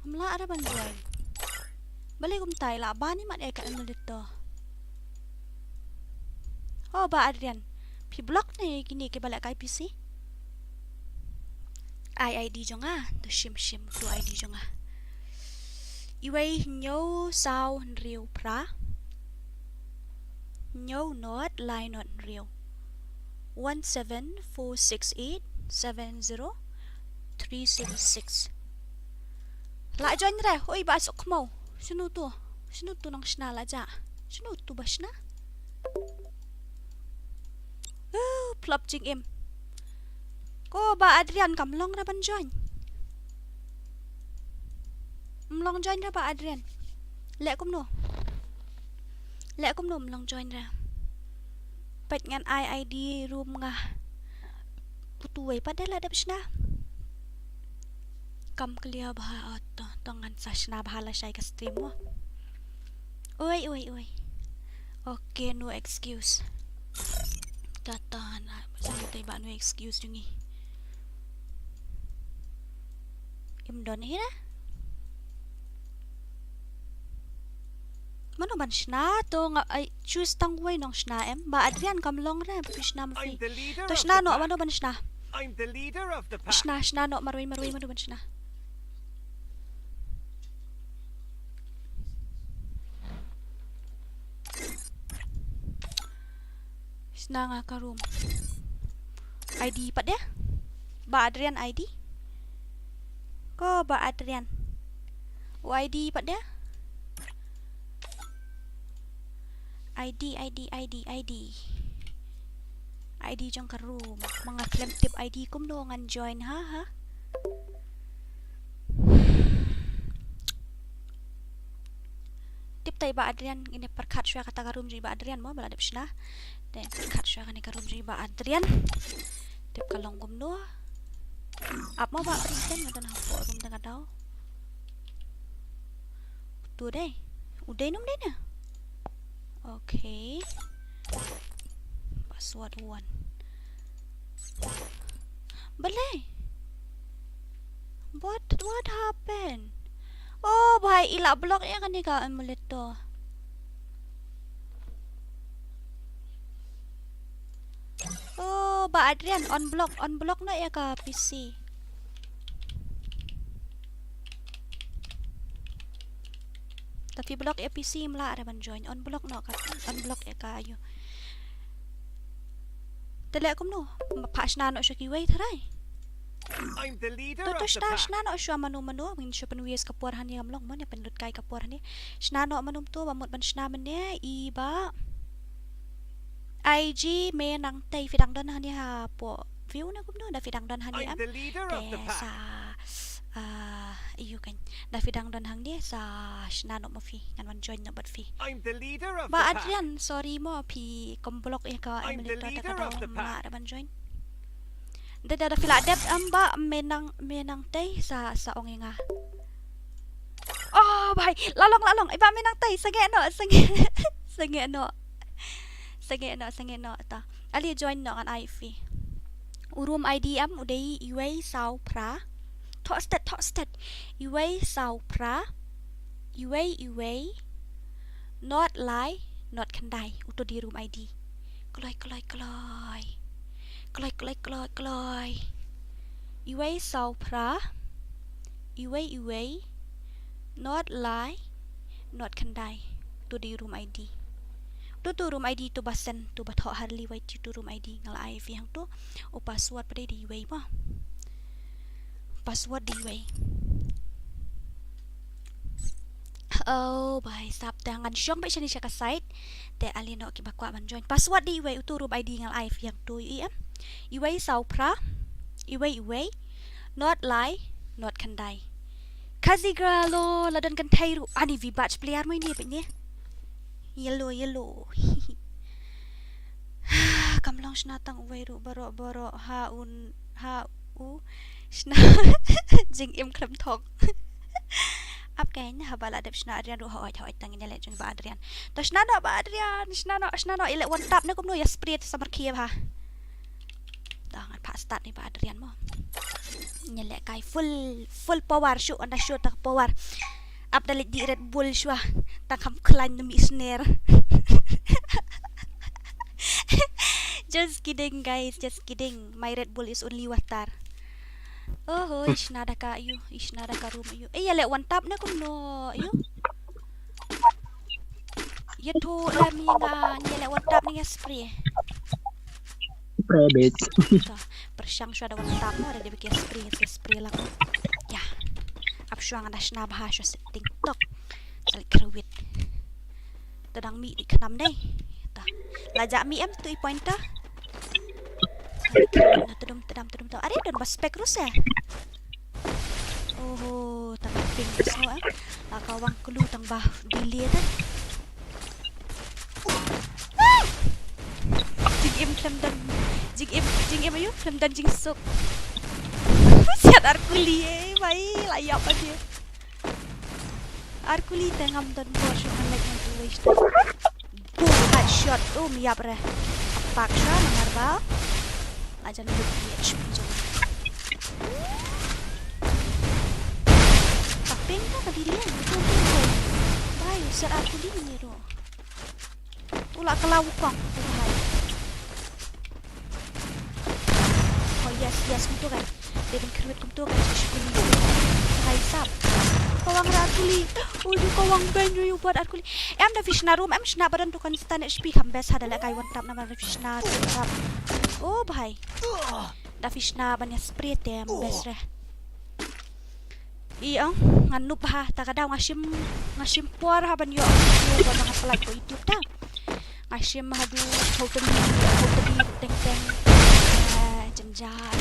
Ym lah re ban join. Balei kumta, i la ban i mat ïa ka emerald to. Oh, Bah Adrian. Phi block ne kine kiba leh kai P C? Ai ID jong nga, to shim shim, to ID jong nga. Iwei hynñiew saw hynriew phra. Hynñiew nod lai nod hynriew. One seven four six eight seven zero three six six. La join re, oi Bah Sukmo. Shano to? Shano to nang shna la ja? Shano to ba shna? Uh, plop jingim. Ko Bah Adrian kam long re ban join. Ym long join re Bah Adrian. Leh kumno? Leh kumno ym long join re? Peit ngan ai ID room nga. Utu wei pat de la dep shna. Kam clear bha, oh, to, to ngan sa shna bha lashai ka stream mo. Oi, oi, oi. Okay, no excuse. Kata na, sa ngi tai ba no excuse jong ngi. Im don hi na? Mano ban shna to, nga ai choose tang wei nong shna em. Bah Adrian kam long re, phi shna ma phi. To shna noh, mano ban shna? Shna, shna noh marwei marwei, mano ban shna? Shna nga ka room. ID pat de? Bah Adrian ID? Ko Bah Adrian. U ID pat de? ID, ID, ID, ID. ID jong ka room. Ma nga khlem tip ID kumno ngan join, ha, ha. Tip tai Bah Adrian, ngin ïa pyrkhat shuwa kata ka room jong i Bah Adrian mo, ba la dep shna. Te pyrkhat shuwa kane ka room jong i Bah Adrian. Tip ka long kumno. Ap mo Bah Adrian, nga don hapoh room te nga daw. Tu dei. U dei num dei na. Okay. Password one. Balei? What, what happened? Oh bhai, i la block ïa kane ka emulator. Oh, Bah Adrian, unblock, unblock noh ïa ka P C. Te phi block ïa P C, ym lah re ban join. Unblock noh ka, unblock ïa ka, ayu. Te leh kumno? Phah shna noh sha kiwei tharai. To, to shna, shna noh shuwa mano mano, ngin shu pynwies ka por hangne, kam long mo ne pynlut kai ka por hangne. Shna noh mano to ba mut ban shna mynne, i Bah I G me nangtei, phi dang don hangne hapoh view ne kumno, da phi dang don hangne em. Te sa, ah, ayu kan. Da phi dang don hangne sa shna noh ma phi, ngan wan join noh bad phi. Bah Adrian, sorry mo, phi kam block ïa ka emulator te ka daw, ym lah re ban join. Da da da phi la dep em ba me nang, me nang tei sa, sa ong ïa nga. Oh bhai, la long, la long. Ïa ba me nang tei, sangeh noh, sangeh. Sangeh noh. Sangeh noh, sangeh noh ta. Ale join noh ngan ai phi. U room I D em u dei iwei saw phra. Thoh stet, thoh stet. Iwei saw phra. Iwei iwei. Not lai, not khyndai. Uto u dei u room I D. Kloi, kloi, kloi. Kloi, kloi, kloi, kloi. Iwei saw phra. Iwei iwei. Not lai, not khyndai. Uto u dei u room I D. Uto u room I D uto ba send, uto ba thoh ha ri wei, uto u room I D nga la ai phi hangto. U password pat u dei iwei mo. Password u dei iwei. Oh bhai sab, te ngan shong beit shane sha ka side. Te ale noh kiba kwah ban join. Password u dei iwei, uto u room I D nga la ai phi hangto, ïohi em. Iwei saw phra. Iwei iwei. Not lai, not khyndai. Khasi Girl o, la don kynthei ruh. Ani V-Bucks player mo ine beit ne. Yellow, yellow. Kam long shna tang uwei ruh, baroh baroh ha un, ha u shna jingim khlem thok. Ap kein haba la dep shna Adrian ruh, hooid hooid, tang ïa leh jong Bah Adrian. To shna noh Bah Adrian, shna noh, shna noh, ïa leh one tap ne kumno, ïa spray samar khie bha. To ngan phah start ne Bah Adrian mo. Ïa leh kai full, full power shuh, ynda shuh tang power. Ap da leit dih Red Bull shuwa, tang kham khlaiñ na mih sner. Just kidding guys, just kidding. My Red Bull is only water. Oho, i shna da ka aiu, i shna da ka room aiu. Eh, ïa leh one tap ne kumno aiu. Ïathuh lem ïa nga, ïa leh one tap ne ïa spray. Spray beit. To, pyrshang shuwa da one tap mo, da dei ba ki ïa spray, ïa spray lang. Ïa. Ap shuwa nga da shna bha shuwa setting tok. Sa leit kyrwit. To dang mih dei khnam dei. To. La jah mih em tu i pointer. Sa leit kyrwit na, tedum, tedam, tedum, tedam. Are don ba spek ruh se. Oho, tang ping sngew em. La ka wang klu tang ba delay te. Ah! Jingim khlem don, jingim, jingim aiu khlem don jingsuk. Siat ar kuli eh, bhai, la ïap ade. Ar kuli te ngam don bor shuh ngan leit ngan tu waste. Boom, headshot. Um, ïap re. Apak sha namar ba la jan lut ïa H P jong. Ka ping ka ka dili. Bai, u set ar kuli ni ro. U la ka la wukong. Bai. Oh yes, yes, kumto kan. Dei ban kyrwit kumto kan, sa shu kuli. Hai sap. Ka wang ra ar kuli. Uju ka wang ben yu yu bad ar kuli. Em da phi shna room, em shna badan tu kan stan H P kham best ha da leh kai one tap namar da phi shna room tap. Oh bhai. Da phi shna ban ïa spray te em best re. I ong, ngan noob ha, ta ka daw nga shim, nga shim por ha ban ïoh, ban nga pynlait ko YouTube ta. Nga shim haduh, hau tadi, hau tadi, teng teng, eh, jynjar.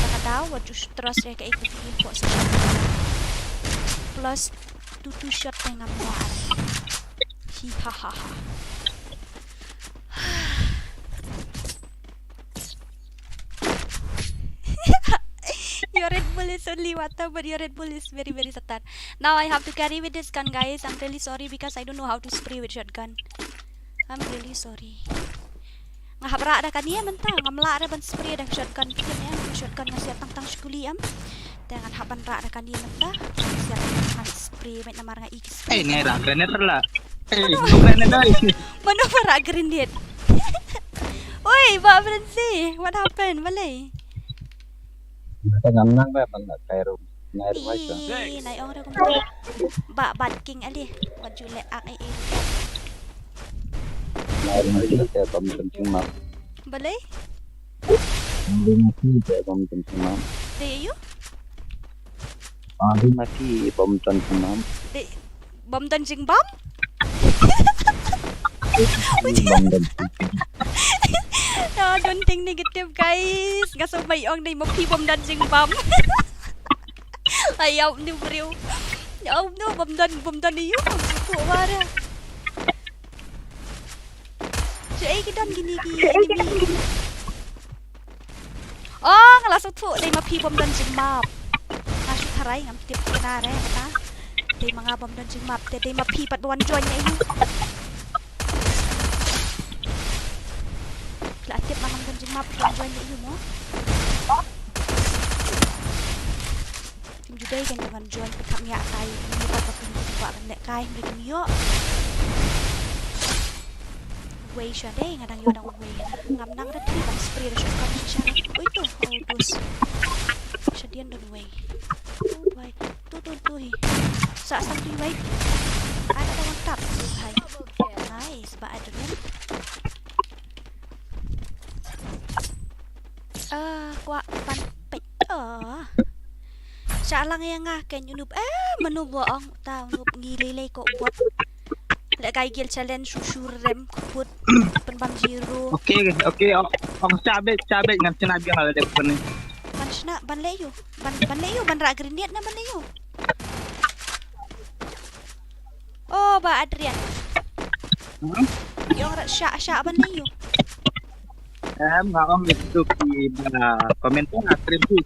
Ta ka daw, wat ju trust ïa kaei ka phi im ko sa shot. Plus, tu tu shot teng ngam ïoh. Hi ha ha ha. Your Red Bull is only water, but your Red Bull is very, very satan. Now I have to carry with this gun, guys. I'm really sorry because I don't know how to spray with shotgun. I'm really sorry. Nga hap rah da kane mynta, ngam lah re ban spray da shotgun phi ne, shotgun nga siat tang tang shkuli em. Te ngan hap ban rah da kane mynta, nga siat ngan spray met namar nga i ki spray. Eh, ngai rah grenade la. Eh, mano grenade ai. Mano ba rah grenade? Oi, Bah Frenzy, what happened? Balei? Te ngam nang ba ban la kai room. Nai room ai sa. Ih, nai ong re kumta. Bah Bad King ali. Wat ju leh ak eh eh. Nai room ai sa te bam kan sing map. Balei? Nai room ai sa te bam kan sing map. Dei aiu? Nai room ai sa te bam kan sing map. Dei bam don jingbam? Bam don. Ah, don't think negative, guys. Nga sngewbha ong dei ma phi bam don jingbam. Ai, ïa u briew. Ïa u bam don, bam don ïa u. Ko wara. Ju ei ki don kine ki enemy. Oh, Nga la sngewthuh dei ma phi bym don jingmap. Nga shu tharai, ngam tip kane re kata. Dei ma nga bym don jingmap te dei ma phi pat ba wan join ïa u. La tip ma ngam don jingmap ban join ïa u mo. Phim ju dei kein ban join, pyrkhat ïa kai, ngi pat ba phi kwah ban lehkai, ngi kim ïoh. Wei sha dei, nga dang ïoh dang wei. Ngam nang da thli ban spray da shotgun shisha. Ui tu, oh dus. Shadien don wei. Oh wei. Tu tu tu hi. Sa sang tu wei. Ada da one tap. Hai. Nice, ba Adrian. Ah, kwah ban peit. Ah. Sha lang ïa nga kein u noob. Eh, mano ba ong ta u noob, ngi lei lei ko bot. Lehkai guild challenge shu shu rem kput. Pynbam zero. Okay, okay, ong, ong sha beit, sha beit ngan chna biang la dep pynne. Ban shna, ban leh ïa u. Ban, ban leh ïa u, ban rah grenade ne ban leh ïa u. Oh, ba Adrian. Hmm? Ïa ong rah shah shah ban leh ïa u. Em, nga ong itu ki ba comment tu nga stream tu.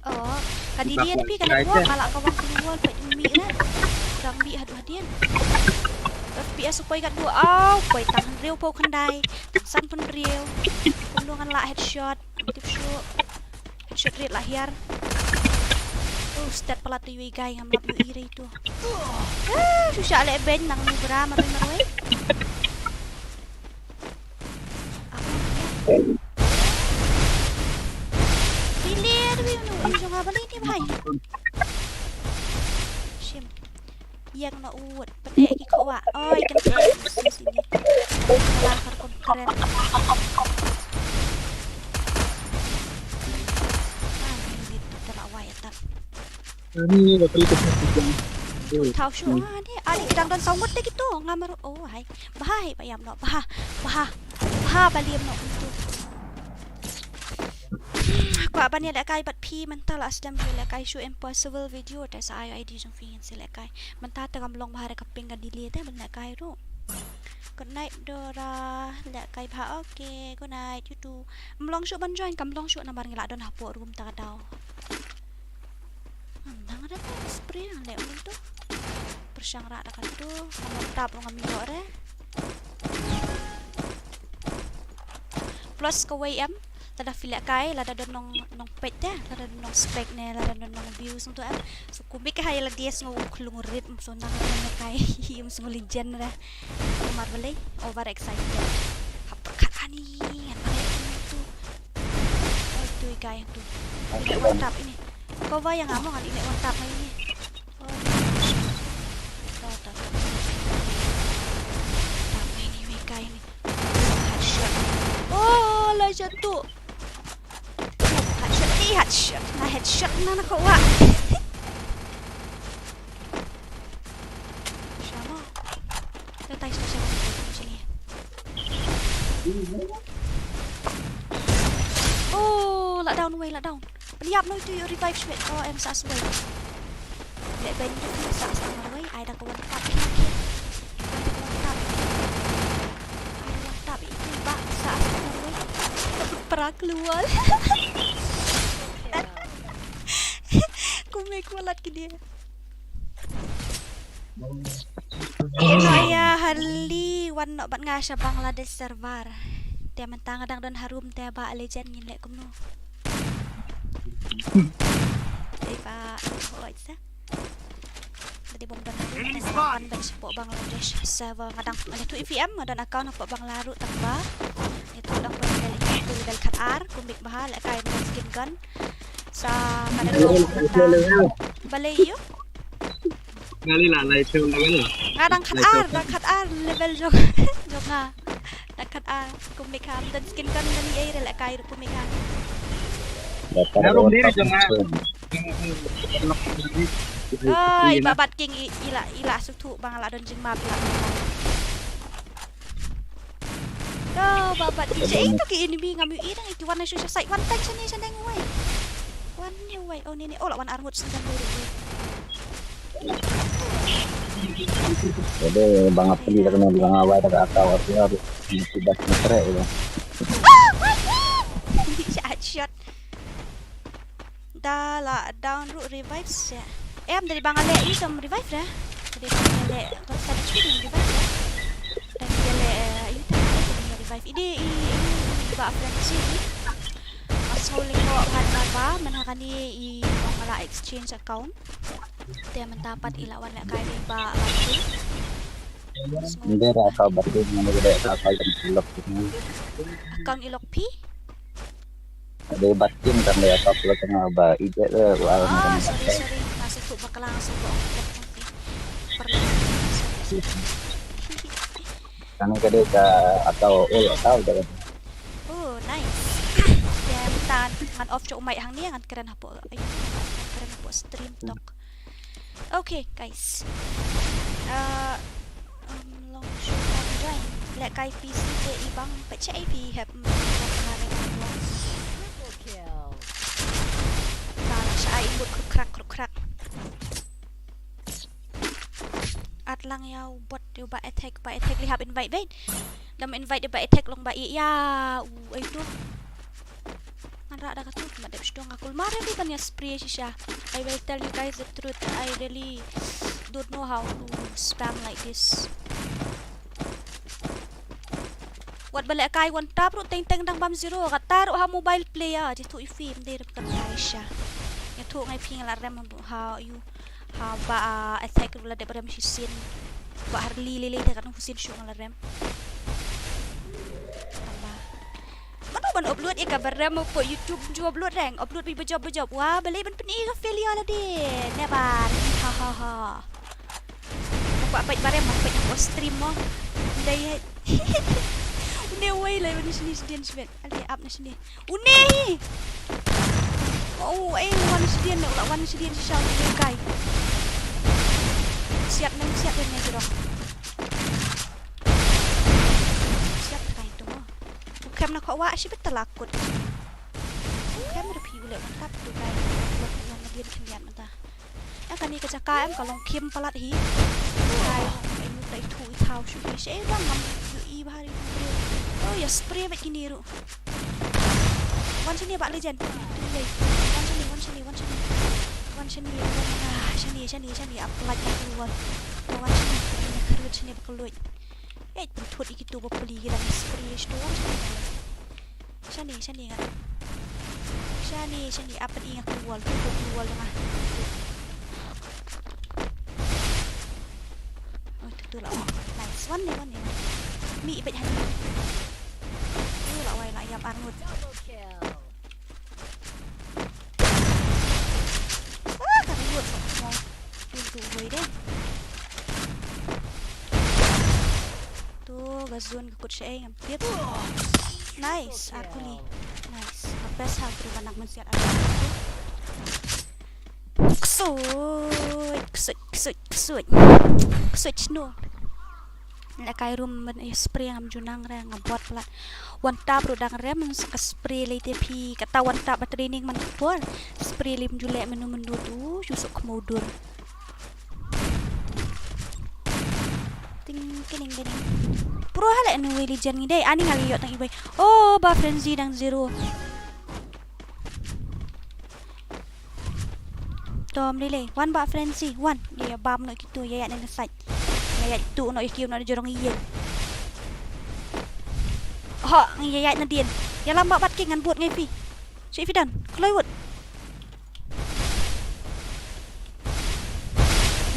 Oh, ka dei dei phi ka network, ka la ka wang ka wall peit mih re. Dang mih haduh hadien. F P S u poi katto, aw, poi tang hynriewphew khyndai. Sanphew hynriew. Kumno ngan lah headshot. Tip shuh. Headshot rate la hiar. Oh, stat palat tu yui guy ngam lap yui re tu. Ah, shu shah leh beiñ nang nu bra marwei marwei. Bilir wi nu, wi jong nga bali ni bhai. Shim. Ïeng noh ut, pyneh ki khawah. Oi, kan khawah. Sis ini. Salah kar kon kren. Ah, ini tu telah wai atat. Ini bakal ikut. Thaw shu, ah, ni, ah, ni, ki dang don saw ngut de kito, nga mar, oh, hai. Bha, hai, ba ïam noh, bha, bha, bha, ba liam noh, tu. Kwah ban ïalehkai bad phi, mynta la sdang phi ïalehkai shu impossible video, te sa ai I D jong phi ngin sa lehkai. Mynta te kam long bha re ka ping ka delay te ban lehkai ruh. Good night Dora, lehkai bha, okay, good night, you too. Ym long shuh ban join, kam long shuh namar ngi la don hapoh room ta ka daw. Nang da ka spray nang leh mynta. Pyrshang rah da ka tu. Ka mon tap ruh ngam ïoh re. Plus kawei em, lada phi lehkai, lada don nong, nong peit te, lada don nong spec ne, lada don nong views ntu em. So kumne ka hai la dies ngo u khlung rip, so nang lehkai, ym so legend re. Mar balei, over excited. Hap pyrkhat ani, ngan leh tu. Oi, tu i guy tu. Ini one tap ini. Cover ïa nga mo ngan ini one tap ma ini. Oh, tu, tu, tu. Tap ma ini, i guy ini. Headshot. Oh, la jatuh. Headshot ni, headshot. Na headshot na na ko wa. Shamo. Tatai sto shamo sini. Oh, la down wei, la down. Pynïap noh itu ïoh revive shwet. Oh, em sa swai. Leh ben itu sa sa marwei. Ai da ka one tap. Ai da ka one tap. Ai da one tap itu ba sa sa marwei. Prak luar. Ku mek walat ke dia. Ïa Harley wan noh bad nga sha Bangladesh server. Te mynta nga dang don harum te ba legend ngin leh kumno. Te ba hoi sa. Te bom don harum te nga wan bad sha Bangladesh server nga dang leh tu E V M nga don account hapoh Bangla ruh tang ba. Ïa tu dang pynleh level khat ar kum bik bha leh kai skin gun. Sa ka dang balei ïa u? Nga li la lai phew level. Nga dang khat ar, dang khat ar level jong jong nga. Dang khat ar. Kum mekha don skin kan ngan ïa ïa leh kai ruh kum mekha. Nga rum dei jong nga. Ai ba bat king i la i la suthu ba nga la don jingma ba la. Ko ba bat ki je itu ki enemy ngam ïohi dang ki wan na shu shu sait wan tang shane shane ngwai. Wan ne wai oh ne ne oh la wan armut sendang dulu. Jadi bang apa ni dah kena bilang awal dah kata awal tu harus sudah kena trek tu. Shot shot. Ta la down ruh revive se. Em, da dei ba nga leh ïa u tam revive da. Da dei ba nga leh constant H P tam revive da. Da nga leh, eh, ïa u tam revive. I dei i, i, i ba friend si i. Nga sngew lyngngoh bha namar ba man ha kane i ong nga la exchange account. Te mynta pat i la wan lehkai i ba Batin. Ym dei ra ka Batin, nga dei ka ka ka ka lok. Account i lok phi? Dei Batin, kan dei ka ka lok nga ba i dei, eh, wa. Ah, sorry, sorry. Nga sngewthuh bakla, nga sngewthuh. Kane ka dei ka account, old account ka. Oh, nice. Ïa, mynta ngan off shuh u mic hangne, ngan kren hapoh, ai, ngan kren hapoh stream tok. Okay, guys. Uh, um, long show kan join. Lehkai P C te i bang peit shaei phi hep, mm, long. Triple kill. Ba la shaei mut kruk krak, kruk krak. At lang ïa u bot ïa u ba attack, ba attack li hap invite beit. Dam invite ïa ba attack long ba ïa u, ai tu. Ngan rah da katu, mat dep sdong nga kulmar ïa ki ban ïa spray shisha. I will tell you guys the truth, I really don't know how to spam like this. Wat ba lehkai one tap ruh teng teng dang bam zero, kata ruh ha mobile player, jithuh i film dei ruh kata shisha. Ïathuh ngai phi nga la rem ha u, ha ba, ah, attack ruh la dep rem shisien. Ba har li lei lei te kan husin shu nga la rem. Tamba. Mano ban upload ïa ka ba rem hapoh YouTube, ju upload reng, upload beit ba jop ba jop. Wah, balei ban pyni ka failure lade. Never. Ha ha ha. Ba peit ba rem, ba peit hapoh stream mo. Dei. Une wei lai ban shini shini shibet. Ale ap na shini. Une hi. Oh, eh, wan shidien ne, ula wan shidien shisha une kai. Siat ne, siat ne jrong. Siat kai tu mo. U khem na khowa shi bet ta la kut. U khem ruh phi u leh wan tap tu kai. Wan, wan na dien khyndiat mynta. Ïa kane ka jaka em ka long khim palat hi. Kai, ai mu tai thu i thau shu hi. Shi ai wan ngam i bha ri. Oh, ïa spray bad kine ruh. Wan shane ba legend. Tu lei. Wan shane, wan shane, wan shane. Wan shane, wan, ah, shane, shane, shane. Ap lait ap wan. Wan shane, wan shane, wan shane ba ka luit. Eh, pynthut ïa kitu ba pli ki dang spray shtu wan shane. Shane, shane nga. Shane, shane, ap ïa nga ku wall, ku wall nga. Oh, tu, tu la. Nice. Wan ne, wan ne, wan ne. Mi ibet hani. Tu la wai la ïap arngut. Double kill. Ah, ka reward sa mo. Tu tu hoi de. Tu ga zone ka kut shaei ngam tip. Nice, artylli. Nice. Ka best ha kri banak mensiat artylli. Ksuid, ksuid, ksuid, ksuid. Ksuid snow. Lehkai room ban ïa spray ngam ju nang re, nga bot palat. One tap ruh dang rem, sa ka spray lei te phi, kata one tap ba training man ka por. Spray lei mju leh mynno mynno tu, shu sok khmudor. Ting kining kining. Pro ha leh nu wei li jen ngi dei, ani nga lei ïoh tang iwei. Oh, ba frenzy dang zero. Tom lei lei, wan ba frenzy, wan. Ïa bam noh kitu, ïa ïa na sait. Ïa ïa tu noh ïa kiu noh jrong ïa. Ho, ngi ïa ïa na dien. Ïa lam ba bat king ngan bud ngai phi. Shi phi dan, kloi wut.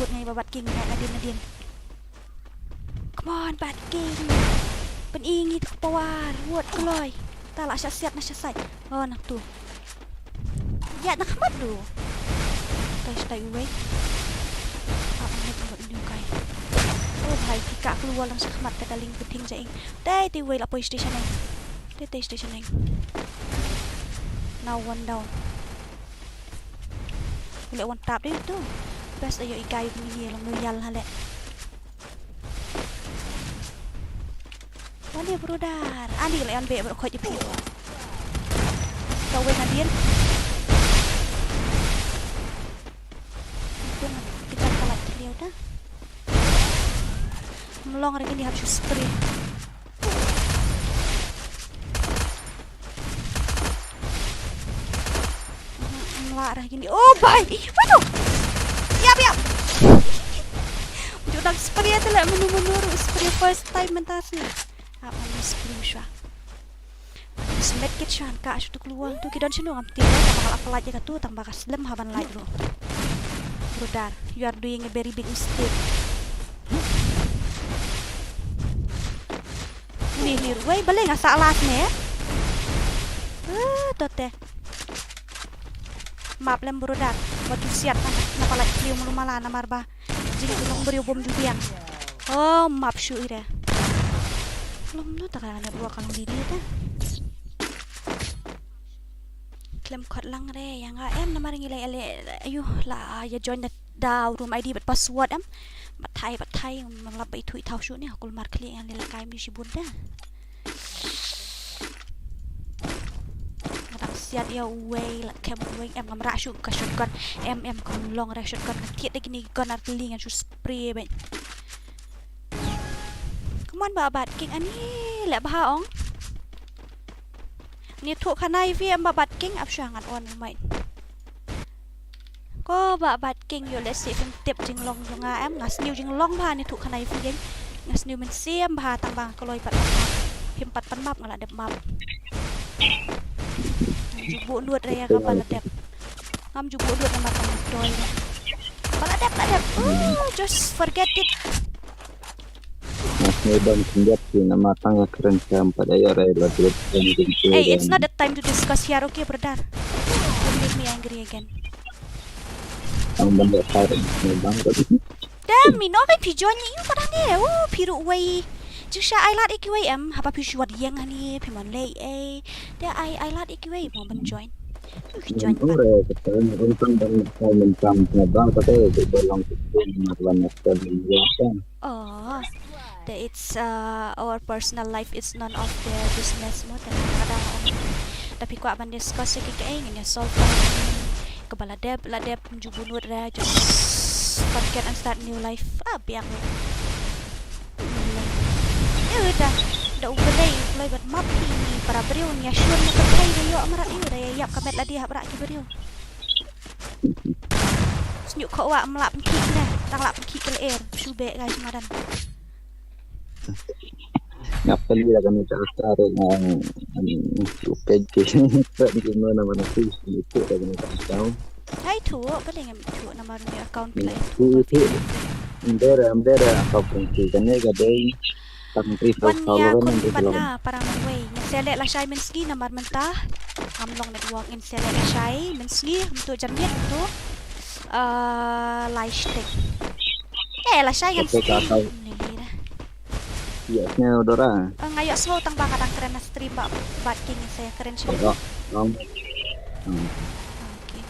Bud ngai ba bat king ïa na dien na dien. Come on, Bat King. Pyn-i ngi tu ka power. Wot kloi. Ta la sha siat na sha sait. Oh, na tu. Ïa na khmat tu. Tai stai uwei. Ah, ngi tu ngi kai. Oh, bhai, ki ka kloi lang sha khmat ka daling ka ting ja ing. Tai tai uwei la poi station ing. Tai tai station ing. Now one down. Ule one tap dei tu. Best ayo ikai mini long loyal hale. Wane brother. Ani le an be bro khoj ipi. Ka wen adien. Tung kita kalat kliau ta. Mlong re kini hap shu spray. Wah, rah gini. Oh, bai. Waduh. Yap, yap. Ju dang spray te la menu menu ruh spray first time mynta sni. Apa ni spray shwa. Smet kit shwa ka shu tu keluar tu ki don shinu ngam tip. Tang ba ka la pynlait ïa katu tang ba ka slem ha ban lait ruh. Brother, you are doing a very big mistake. Ni ni ruh wei balei nga sa last ne. Ah, to te. Map lem brother. Wat ju siat na, na pala kliw mulu mala namar ba jinglong briew bym ju biang. Oh, map shu ire. Lom no ta ka network ka long didi ta. Klem khot lang re ïa nga em namar ngi lei ale ayu la ïa join da, da room I D bad password em. Batai batai ngam lap ba ithuh ithaw shu ne ha kulmar khlieh ngan lei la kai mi shibun da. Nga dang siat ïa uwei la kem uwei em ngam rah shuh ka shotgun. Em em kam long re shotgun nga thied da kine ki gun artylli ngan shu spray bad. Come on Bah Bat King ani leh bha ong. Ni thuh khana ïa phi em Bah Bat King ap shuwa ngan on mic. Ko Bah Bat King ïoh lehse phim tip jinglong jong nga em nga sniew jinglong bha ni thuh khana ïa phi ïeng. Nga sniew mynsiem bha tang ba nga kloi pat pan map. Phim pat pan map nga la dep map. Ju buh nud re ïa ka ba la dep. Ngam ju buh nud namar ka doi. Ba la dep la dep. Oh, just forget it. Mas ni ban kynjat ki nama tang ya kren kam pada ya rai la dut kan ding ki. Hey, it's not the time to discuss here, okay, brother? Don't make me angry again. Tang ban ya karen ni bang ko. Damn, mi no ben phi join ni yu pada ni. Oh, phi ruh wei. Ju sha ai lad iki wei em, haba phi shu wat yang hani, phi mon lei eh. Te ai ai lad iki wei mo ban join. Phi join pat. Ore, kata ni tang ban ya karen kam pada bang kata ya, ba long ki ni mar ban ya karen ni ya kan. Oh, the, it's uh, our personal life. It's none of their business mo. Te kadang ong da phi kwah ban discuss ïa ki kaei ngin ïa solve ka. Kaba la dep la dep ju buh nud re just forget and start new life. Ah biang. Ïa da da u Blei u Blei bad map hi ni para briew ni ïa shun ni ka thei ni ïoh mrad ïa da ïa ïap ka met la di hap rah ki briew. Sniu kho wa mlap ki ne tang lap ki ke er shu be ga shi madan. Ngap kali la kami tak asar ngang upej ke. Tak di kino nama nasi itu la kami tak tahu. Ai tu apa dengan tu nama ni account pula itu. Mbera mbera apa pun tu kan ni gadai. Wan ïa khun pat na para mawei. Ngin sa leh lashai mynsngi namar mynta ngam long network. Ngin sa leh lashai mynsngi mynta janmiet mynta, eh, lai shiteng. Eh, lashai ngan stream. Ïa sngew Dora. Eh, nga ïohsngew tang ba nga dang kren na stream ba Bad King ngin sa ïa kren sha.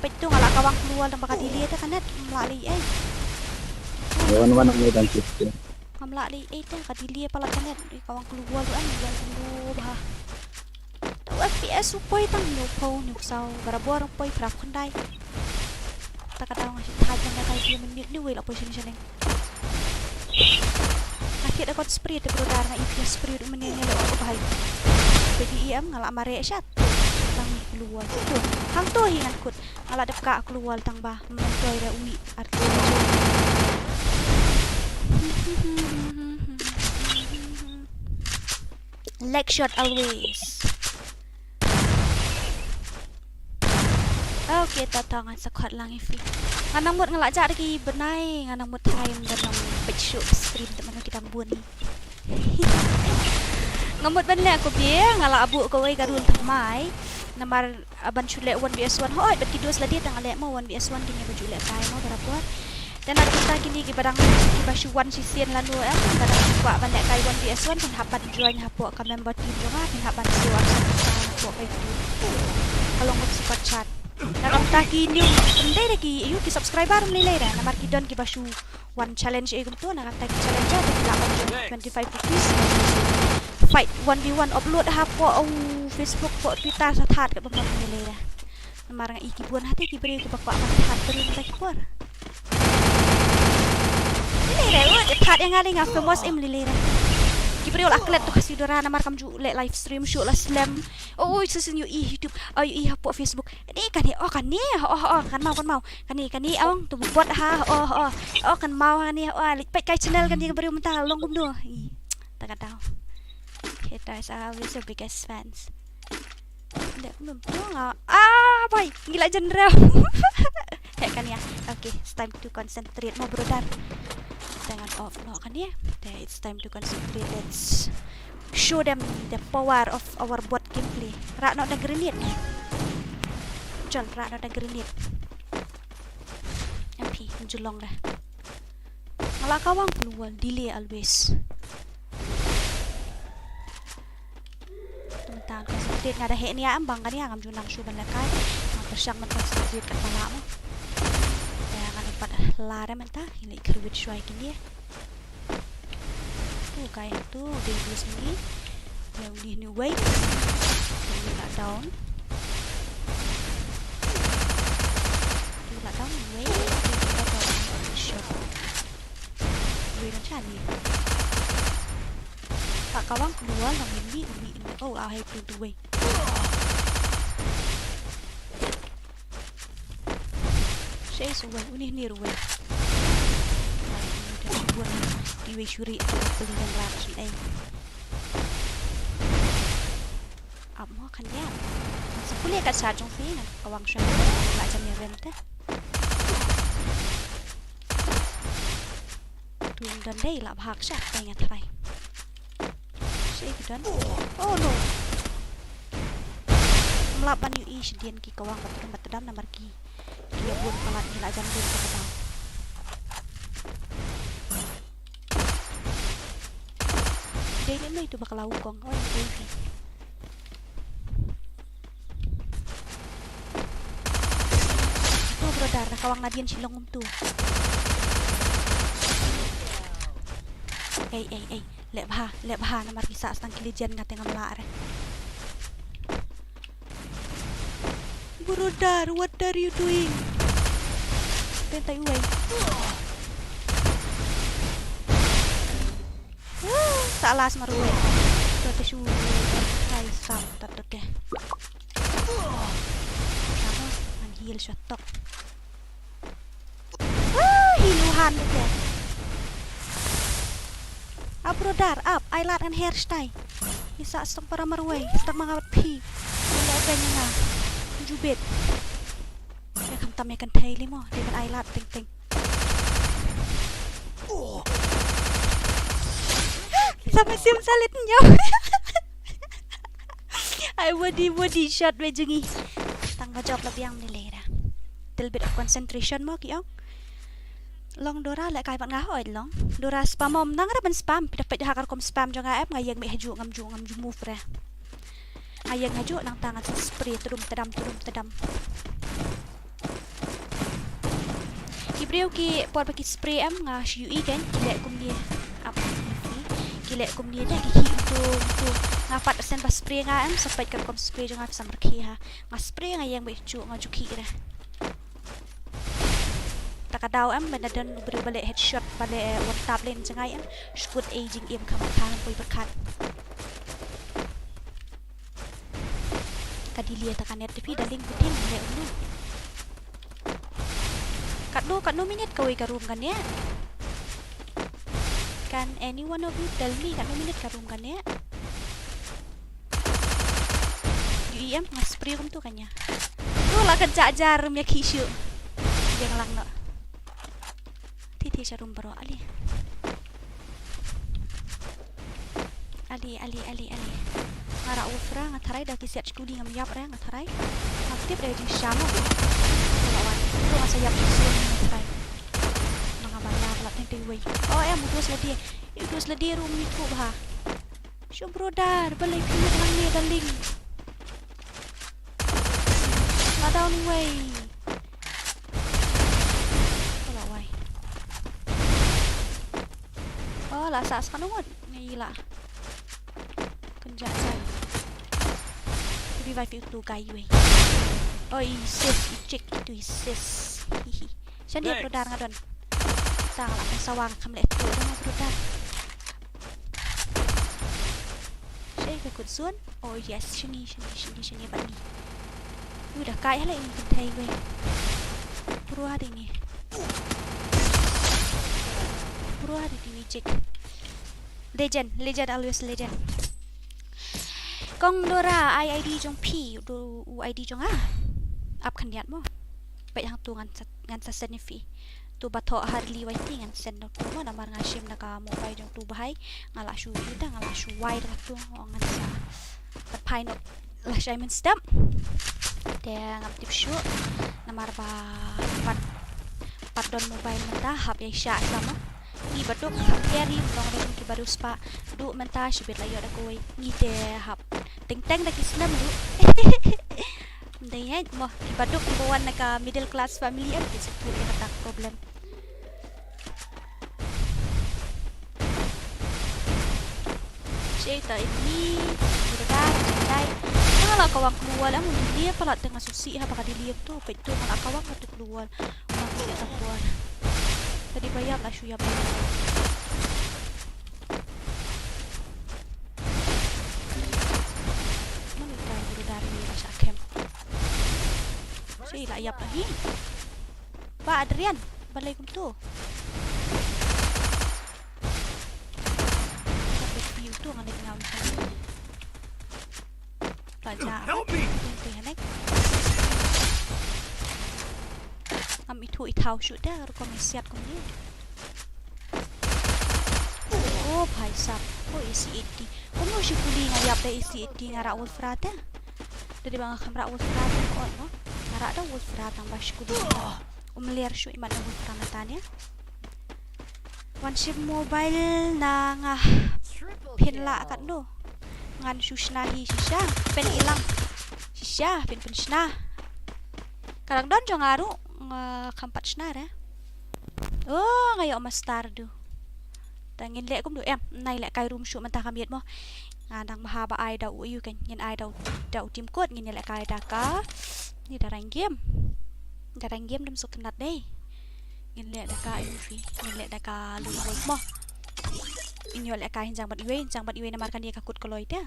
Peit tu nga la kawang klur tang ba ka delay te ka net. Nga la leh ei. Wan wan nga dang kren. Ngam lah dei ei te ka delay palat ka net. Dei ka wang klur wal ruh em, wang klur bha. Ta u F P S u poi tang hynñiew phew hynñiew saw, barabor u poi phra khyndai. Ta ka daw nga shu thait ban ïa kai phi minit ni wei la poi shane shaneng. Nga thied da kot spray te brother nga ïa phi spray u mynne ne le u bhai. Phi di em nga la mare shat. Tang klur wal tu. Hangto hi ngan kut. Nga la dep ka klur wal tang ba. Mantoi re uni artu. Leg shot always. Okay, ta ta ngan sa khot lang ïa phi. Nga nang mut nga la jah da ki bnai, nga nang mut time da nang peit shuh stream te mano ki dang bun. Nga mut ban leh ko bie, nga la buh kawei ka rule thymmai. Namar, ah, ban shu leh one v one. Hooid, bad ki dos lade tang leh mo one v one kine ba ju leh kai mo barabor. Te na kata kine kiba dang kiba shu wan shisien lano em, ba dang shu kwah ban leh kai one v one, phin hap ban join hapoh ka member team jong nga, phin hap ban siew ar san hapoh ka YouTube. Ka long super chat. Na kata kine, ym dei da ki, ïa ki subscriber ym lei lei da, namar ki don kiba shu wan challenge ei kumto, na kata ki challenge te phi lah ban join twenty-five rupees. Fight one v one upload hapoh, oh, Facebook, hapoh Twitter, sa thad kaba mon ym lei lei da. Namar nga i ki bun hate ki briew kiba kwah ban thad briew mynta ki por. Lei re, oh, ki thad ïa nga lei nga famous em lei lei re. Ki briew la klet tu ka Sidora namar kam ju leh live stream shuh la slem. Oh, oh, sa sien ïohi YouTube. Oh, ïohi hapoh Facebook. Kane, kane, oh, kane. Oh, oh, kan mau, kan mau. Kane, kane, ong, tu bot ha. Oh, oh. Oh, kan mau kane. Oh, leit peit kai channel kane ka briew mynta long kumno. Ih, ta ka daw. Haters are always your biggest fans. Nda kumno nga. Ah, boy, ngi la jan rew. Heh, kan ïa. Okay, it's time to concentrate mo, brother. Jangan off mo, kan ïa. Te, it's time to concentrate. Let's show them the power of our bot gameplay. Rah noh da grenade. Jol, rah noh da grenade. M P, ju long dah. Nga la kawang pynwal, delay always. Mynta concentrate, nga da heh nia em, bang kane ngam ju nang shuh ban lehkai. Nga pyrshang ban concentrate katba lah mo. Te ngan ym pat lar em mynta, ngi leit kyrwit shuwa ïa kine. Tu kai tu, dei dus ni. Te uni ni wei. Te uni la down. Uni la down ni wei. Te uni la down. Shot. Wei, nang shani. Ka kawang keluar lang ini, ini, ini. Oh, ah, hai tu, tu wei. Shei su wei, uni ni ruwei. Ai, ini dah buat ni. Di wei shuri tu, beli dan rat sini. Ap mo kan ïa. Sa pule kat sa jong phi ngan kawang shuwa. La jam ïa rem te. Tu don dei la bhak sha te nga tharai. Shi ki don. Oh no. Mlap ban ïohi shadien ki kawang bat dam namar ki. Ki ïa bun palat ngi la jan bun ka daw. Dei ne mei tu bakla u kong. Oi, dei phi. Oh, brother, na kawang nadien shilong um tu. Ei, ei, ei. Leh bha, leh bha, namar ki sah stang ki legend nga te ngam lah re. Brother, what are you doing? Pentai uwei. Woo, sa las marwei. To te shu. Hai sap tat to te. Sama, ngan heal shot tok. Ah, hi luhan te. Ap brother, ap, ai lad ngan hair style. Isa stong para marwei, stong manga bat phi. Wala ben na. Jubit. Ya kam tam ya kan thai limo, dia kan ai lad ting ting. Sama sim salit nyo. Ai body body shot we jungi. Tang ka job la biang ni lera. Little bit of concentration mo ki ong. Long Dora leh kai pat nga hoi long. Dora spam mo nang ra ban spam. Pida peit ha ka rukom spam jong nga em nga ïeng mih haju ngam ju ngam ju move re. Nga ïeng haju nang tang ngan sa spray tudum tadam tudum tadam. Ki briew ki por ba ki spray em nga shu ïohi kan ki leh kumne. Ap. Ki leh kumne te ki khih tu tu. Nga pat sen ba spray nga em sa peit ka rukom spray jong nga sa markhi ha. Nga spray nga ïeng ba ju nga ju khih re. Ta ka daw em ba na don u briew ba leh headshot ba leh one tap lane jngai em. Shkut ei jingim kham khan poi berkat. Ka delay ta ka net te phi darling, phi tip leh unu. Katno, katno minit kawei ka room kane? Can any one of you tell me katno minit ka room kane? Ïohi em nga spray kumtu kane. Tu la ka jajar ym ïa khih shuh. Ïeng lang noh. Thi thi sha room baroh ali. Ali, ali, ali, ali. Nga rah wufra, nga tharai da ki siat skuli ngam ïap re, nga tharai. Nga tip re jingshisha mo. Nga la wan. Ruh nga sa ïap jingshisha nga tharai. Ma nga ba ïap la teng teng wei. Oh, em, u dos lade. U dos lade ruh ym ïathuh bha. Shu brother, balei phi ïap lang ne, darling. La down wei. Ka la wai. Oh, la sa sa ngut. Ngi la. Kynja sa. Revive ïa utu u guy wei. Oh, i sis, i chick itu i sis. Hihi. Shane brother nga don. Tang la kan sawang kham leh tu dang brother. Good zone. Oh yes, sha ngi, sha ngi, sha ngi, sha ngi bad ngi. Ui, da kai hala ing kynthei wei. Pruah dei ngi. Pruah dei ngi jik. Legend, legend, always legend. Kong Nora, ai I D jong phi, u, u I D jong nga. Ap khyndiat mo. Peit hangtu ngan sa, ngan sa send ïa phi. Tu ba thoh ha rili wai ti ngan send da tu mo, namar nga shim na ka mobile jong tu bhai. Nga la shu ïa da, nga la shu wai da tu mo, ngan sa. Pat phai noh lashai mynstep. Te ngam tip shuh namar ba pat, pat don mobile mynta, hap ïaishah sa mo. Ngi baduk hap carry, nong dei kiba riewspah. Duh mynta shibit la ïoh da kawei. Ngi te hap teng teng da ki snem duh. Dei ïa mo, ki baduk kiba wan na ka middle class family, em ki shu put ïa kata ka problem. Shei ta ini, udah dai. Nga la kawang keluar lah, mun dia palat tengah susi ha baka dia tu, peit tu nga la kawang tu keluar. Nga la kawang. Tadi bayar lah shu ïap. Mana kita udah dari masa camp. Shei la ïap lagi. Ba Adrian, balei kumtu? Ka view tu ngan ïa ngam. Pelajar. Help me! Kumtu ïa nek. Ngam ithuh ithaw shuh da rukom ïa siat kumne. Oh bhai sahab. Oh A C eighty. Kumno shu kuli nga ïap da A C eighty nga rah Wolf Rad te. Dei ba nga kham rah Wolf Rad te ko no. Nga rah da Wolf Rad tang ba shu kuli. Um ler shuh imat na Wolf Rad na tania. Wan shim mobile na nga phin lah katno. Ngan shu shna hi shisha. Phin ilang. Shisha phin pynshna. Ka dang don jong nga ruh nga kham pat shna re. Oh, nga ïoh master du. Te ngin leh kumno em, nai leh kai room shuh mynta ka miet mo. Nga dang bha ba ai da u ïu kan, ngin ai da u, da u team code, ngin ïa leh kai da ka. Ni da rank game. Da rank game dam suk kynat dei. Ngin leh da ka ïu fi, ngin leh da ka lone wolf mo. Ngin ïoh leh kai jang bad iwei, jang bad iwei namar kane ka kut kloi te.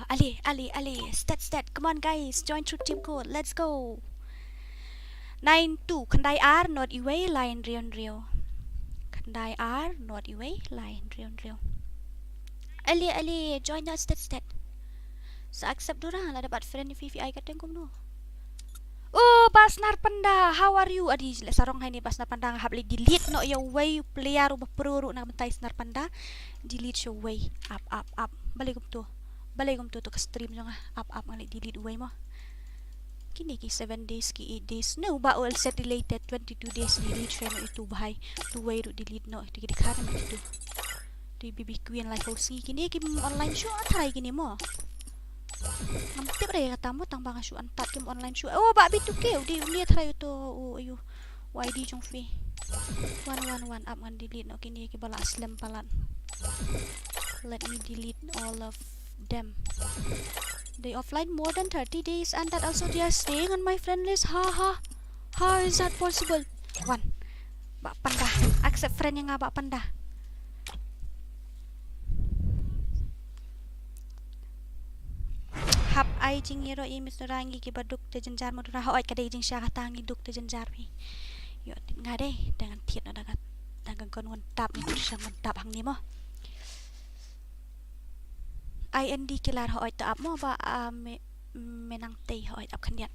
Ale, ale, ale, stat, stat, come on guys, join through team code, let's go. Nine two, khyndai ar, not iwei, lai hynriew hynriew. Khyndai ar, not iwei, lai hynriew hynriew. Ale, ale, join na stat, stat. Sa accept dura, lada bad friend fi fi ai ka teng kumno. Oh, Basnar Panda, how are you? Adi, le sarong hai ni Basnar Panda, nga hap le delete noh ïa uwei u player uba pro ruh na ka bynta i Snar Panda. Delete sha uwei. Ap, ap, ap. Balei kumto? Balei kumto to ka stream jong nga? Ap, ap, nga le delete uwei mo. Kine ki seven days, ki eight days. Ne uba ol set related twenty-two days, delete sha uwei tu bhai. Tu uwei ruh delete noh. Tu ki dikha ne ma tu. Tu i Baby Queen Life House ngi kine kim online shuh, ah, tharai kine mo. Ngam tip re kata mo, tang ba nga shu antat kim online shuh. Oh, ba bitu ke, u di, u di tharai uto, u, ayu. U I D jong phi. Wan, wan, wan, ap ngan delete noh kine kiba la slem palat. Let me delete all of them. They offline more than thirty days and that also they are staying on my friend list. Ha, ha. How is that possible? Wan. Bah Panda. Accept friend ïa nga Bah Panda. Hap ai jingïaroh ïa i Miss Nora, ngi kiba duk te jynjar mo Nora, hooid ka dei jingshisha kata, ngi duk te jynjar phi. Ïoh tip nga dei, dang ngan thied noh da ka, da ka gun wan tap, ngi pyrshang wan tap hangne mo. I N D killer, hooid to ap mo Bah, ah, me, me nang tei, hooid ap khyndiat.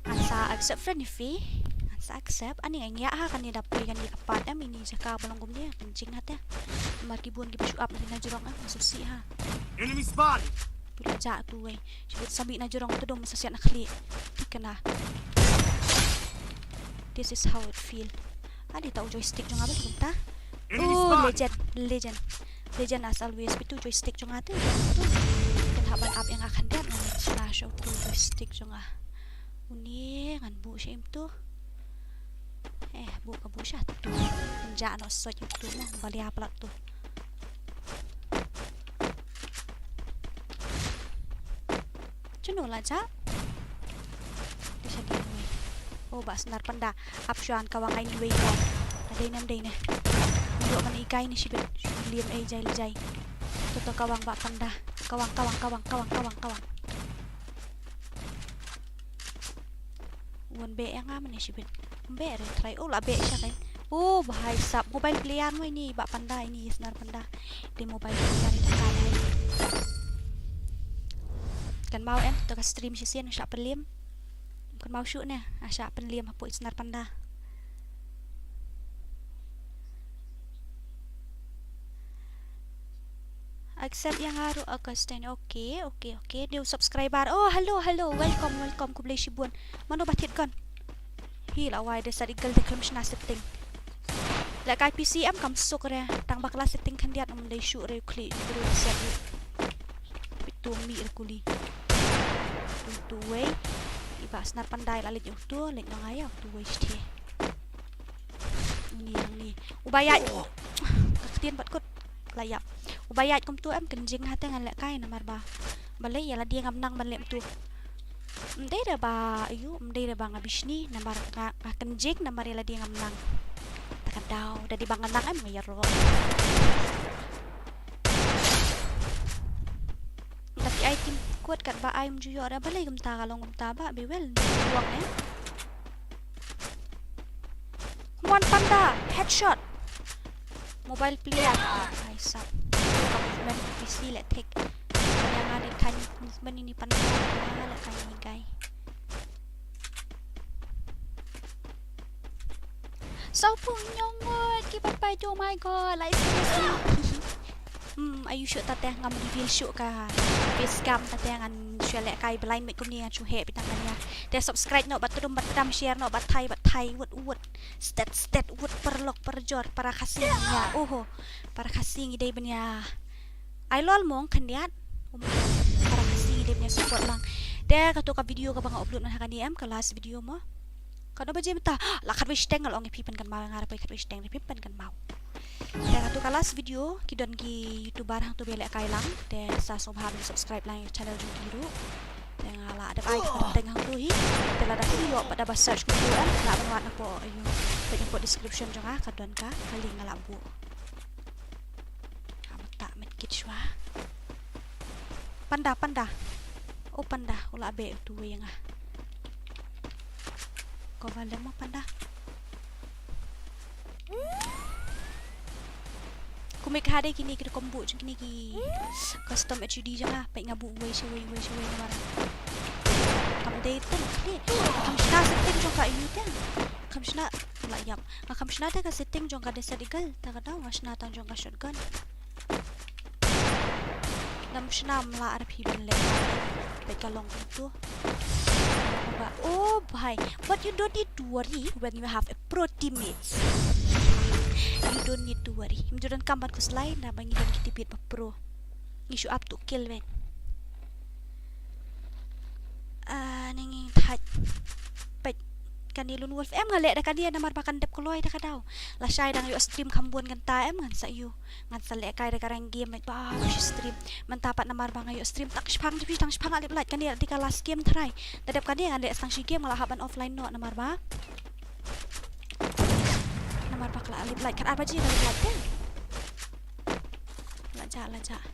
Ngan sa accept friend ïa phi. Ngan sa accept. Ani nga ngiah ha kane da poi kane ka part em, ini jaka ba long kumne, kan jing ha te. Namar ki bun kiba shu ap na jrong em, nga sngewsih ha. Enemy spotted. Phi la jah tu wei. Shu bit sa mih na jrong tu dong sa siat na khlieh. Thikna. This is how it feel. Ani ta u joystick jong nga ba kumta. Enemy spotted. Oh, legend, legend. Legend as always, bitu joystick jong nga te. Kan hap ban ap ïa nga khyndiat, ngan shna sha utu joystick jong nga. Uni ngan buh shim tu. Eh, buh ka buh sha tu. Nja no sot utu mo, balia palat tu. Chunu la ja. Dei sha dei wei. Oh, Bah Snar Panda. Ap shuan ka wang ai ni wei ko. Ka dei nem dei ne. Ïoh ban ikai ni shibit. Liam ei jai le jai. Toto ka wang Bah Panda. Ka wang, ka wang, ka wang, ka wang, ka wang, ka wang. Wan beh ïa nga mane shibit. Beh re trai. Oh, la beh sha kai. Oh, bhai sab. Mobile player mo ini, ba panda ini, snar panda. Di mobile player ini ka dai. Kynmaw em, to ka stream shisien shah pynliem. Kynmaw shuh ne, ah, shah pynliem hapoh snar panda. Accept ïa nga ruh Augustine. Okay, okay, okay. New subscriber. Oh, hello, hello. Welcome, welcome. Khublei shibun. Mano ba thied kon? Hi la wai de sa di gal de khlem shna setting. La kai P C em kam suk re. Tang ba kla setting khyndiat um dei shuh re khlieh. Bru set. Pitu mi re kuli. Pitu wei. Iba snar pandai la leit utu, leit nong aya utu wei sthi. Ni, ni. Uba ïaid. Ka ktien bat kut. La ïap. Uba ïaid kumtu em kynjing hate ngan leh kai namar ba. Balei ïa lade ngam nang ban leh kumtu. Ym dei da ba, ayu, ym dei da ba nga bishni namar nga, nga kynjing namar ïa lade ngam nang. Ta ka daw, da dei ba nga nang em nga ïaroh. Tapi ai tim kuat kat ba ai ym ju ïoh da balei kumta ka long kumta ba, be well, wang eh. Come on, panda, headshot. Mobile player. Ai sap. Ka movement P C leh thik. Ka ïa nga dei kan movement ini panda. Leh kan ini guy. Saw phew hynñiew ngut ki papai tu, oh my god, like seriously. Hmm, ayu shuh tate ngam reveal shuh ka face cam tate ngan shu leh kai blind mik kumne ngan shu heh bit tang kane. Te subscribe noh bad tudum bad pdam, share noh bad thai bad thai, wut wut. Stet stet wut, paralok parajor, para Khasi ïa. Oho. Para Khasi ngi dei ban ïa. Ai lol mong khyndiat. Um, para Khasi ngi dei ban ïa support lang. Te kato ka video kaba nga upload man ha kane em, ka last video mo. Kano baje mynta? La khatwei shiteng, nga la ong ïa phi pynkynmaw, nga la poi khatwei shiteng, phi pynkynmaw. Te kato ka last video, ki don ki YouTuber hangto ba leh kai lang. Te sa sngewbha ban subscribe lang ïa channel jong ki ruh. Te nga la dep ai ka teng hangto hi. Te lada phi ïoh pat da ba search kumto em, nga ban wad napoh, ayu, peit napoh description jong nga, ka don ka, ka link nga la buh. Ha mynta medkit shuwa. Panda, panda. Oh, panda, u la beh utu wei ïa nga. Cover lem mo panda. Kumne ka dei kine ki rukom buh jong kine ki custom H U D jong nga, peit nga buh wei sha wei, wei sha wei namar. Kam dei tu na kine. Kam shna setting jong ka U ten. Kam shna, la ïap. Nga kam shna te ka setting jong ka Desert Eagle, ta ka daw nga shna tang jong ka shotgun. Ngam shna, ym lah re phi ban leh. Peit ka long kumto. Oh bhai, but you don't need to worry when you have a pro teammates. You don't need to worry. Ym ju donkam ban khuslai, naba ngi don ki teammate ba pro. Ngi shu ap tu kill wen. Ah, ngi thait. Peit kane lone wolf em, nga leh da kane namar ba kan dep kloi da ka daw. Lashai dang ïoh stream kham bun kynta em, ngan sa ïoh. Ngan sa leh kai da ka rank game, ba shi stream. Mynta pat namar ba nga ïoh stream tang shipang, tang shipang, tang shipang, ah, lip light kane da ka last game try. Da dep kane ngan leh tang shi game nga la hap ban offline noh namar ba. Namar ba ka la lip light, kat ar baje ka lip light te. La jah, la jah.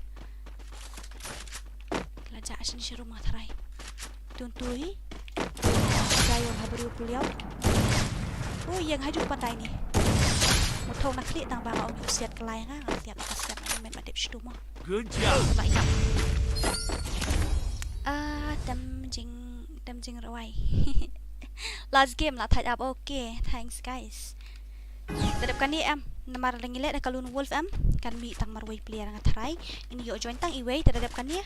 La jah shen shi room nga try. Tun tu hi. Jai wan ha briew kuliaw. Oh, ïeng ha ju pandai ni. Mut thong na khlieh tang ba nga ong u siat klai nga, nga siat, nga siat, nga met ma dep shitu mo. Good job. Ba ïap. Ah, tem jing, tem jing rwai. Last game la thait ap. Okay, thanks guys. Te dep kane em, namar la ngi leh da ka lone wolf em, kan mih tang marwei player nga try. Ngin ïoh join tang iwei, te dep kane.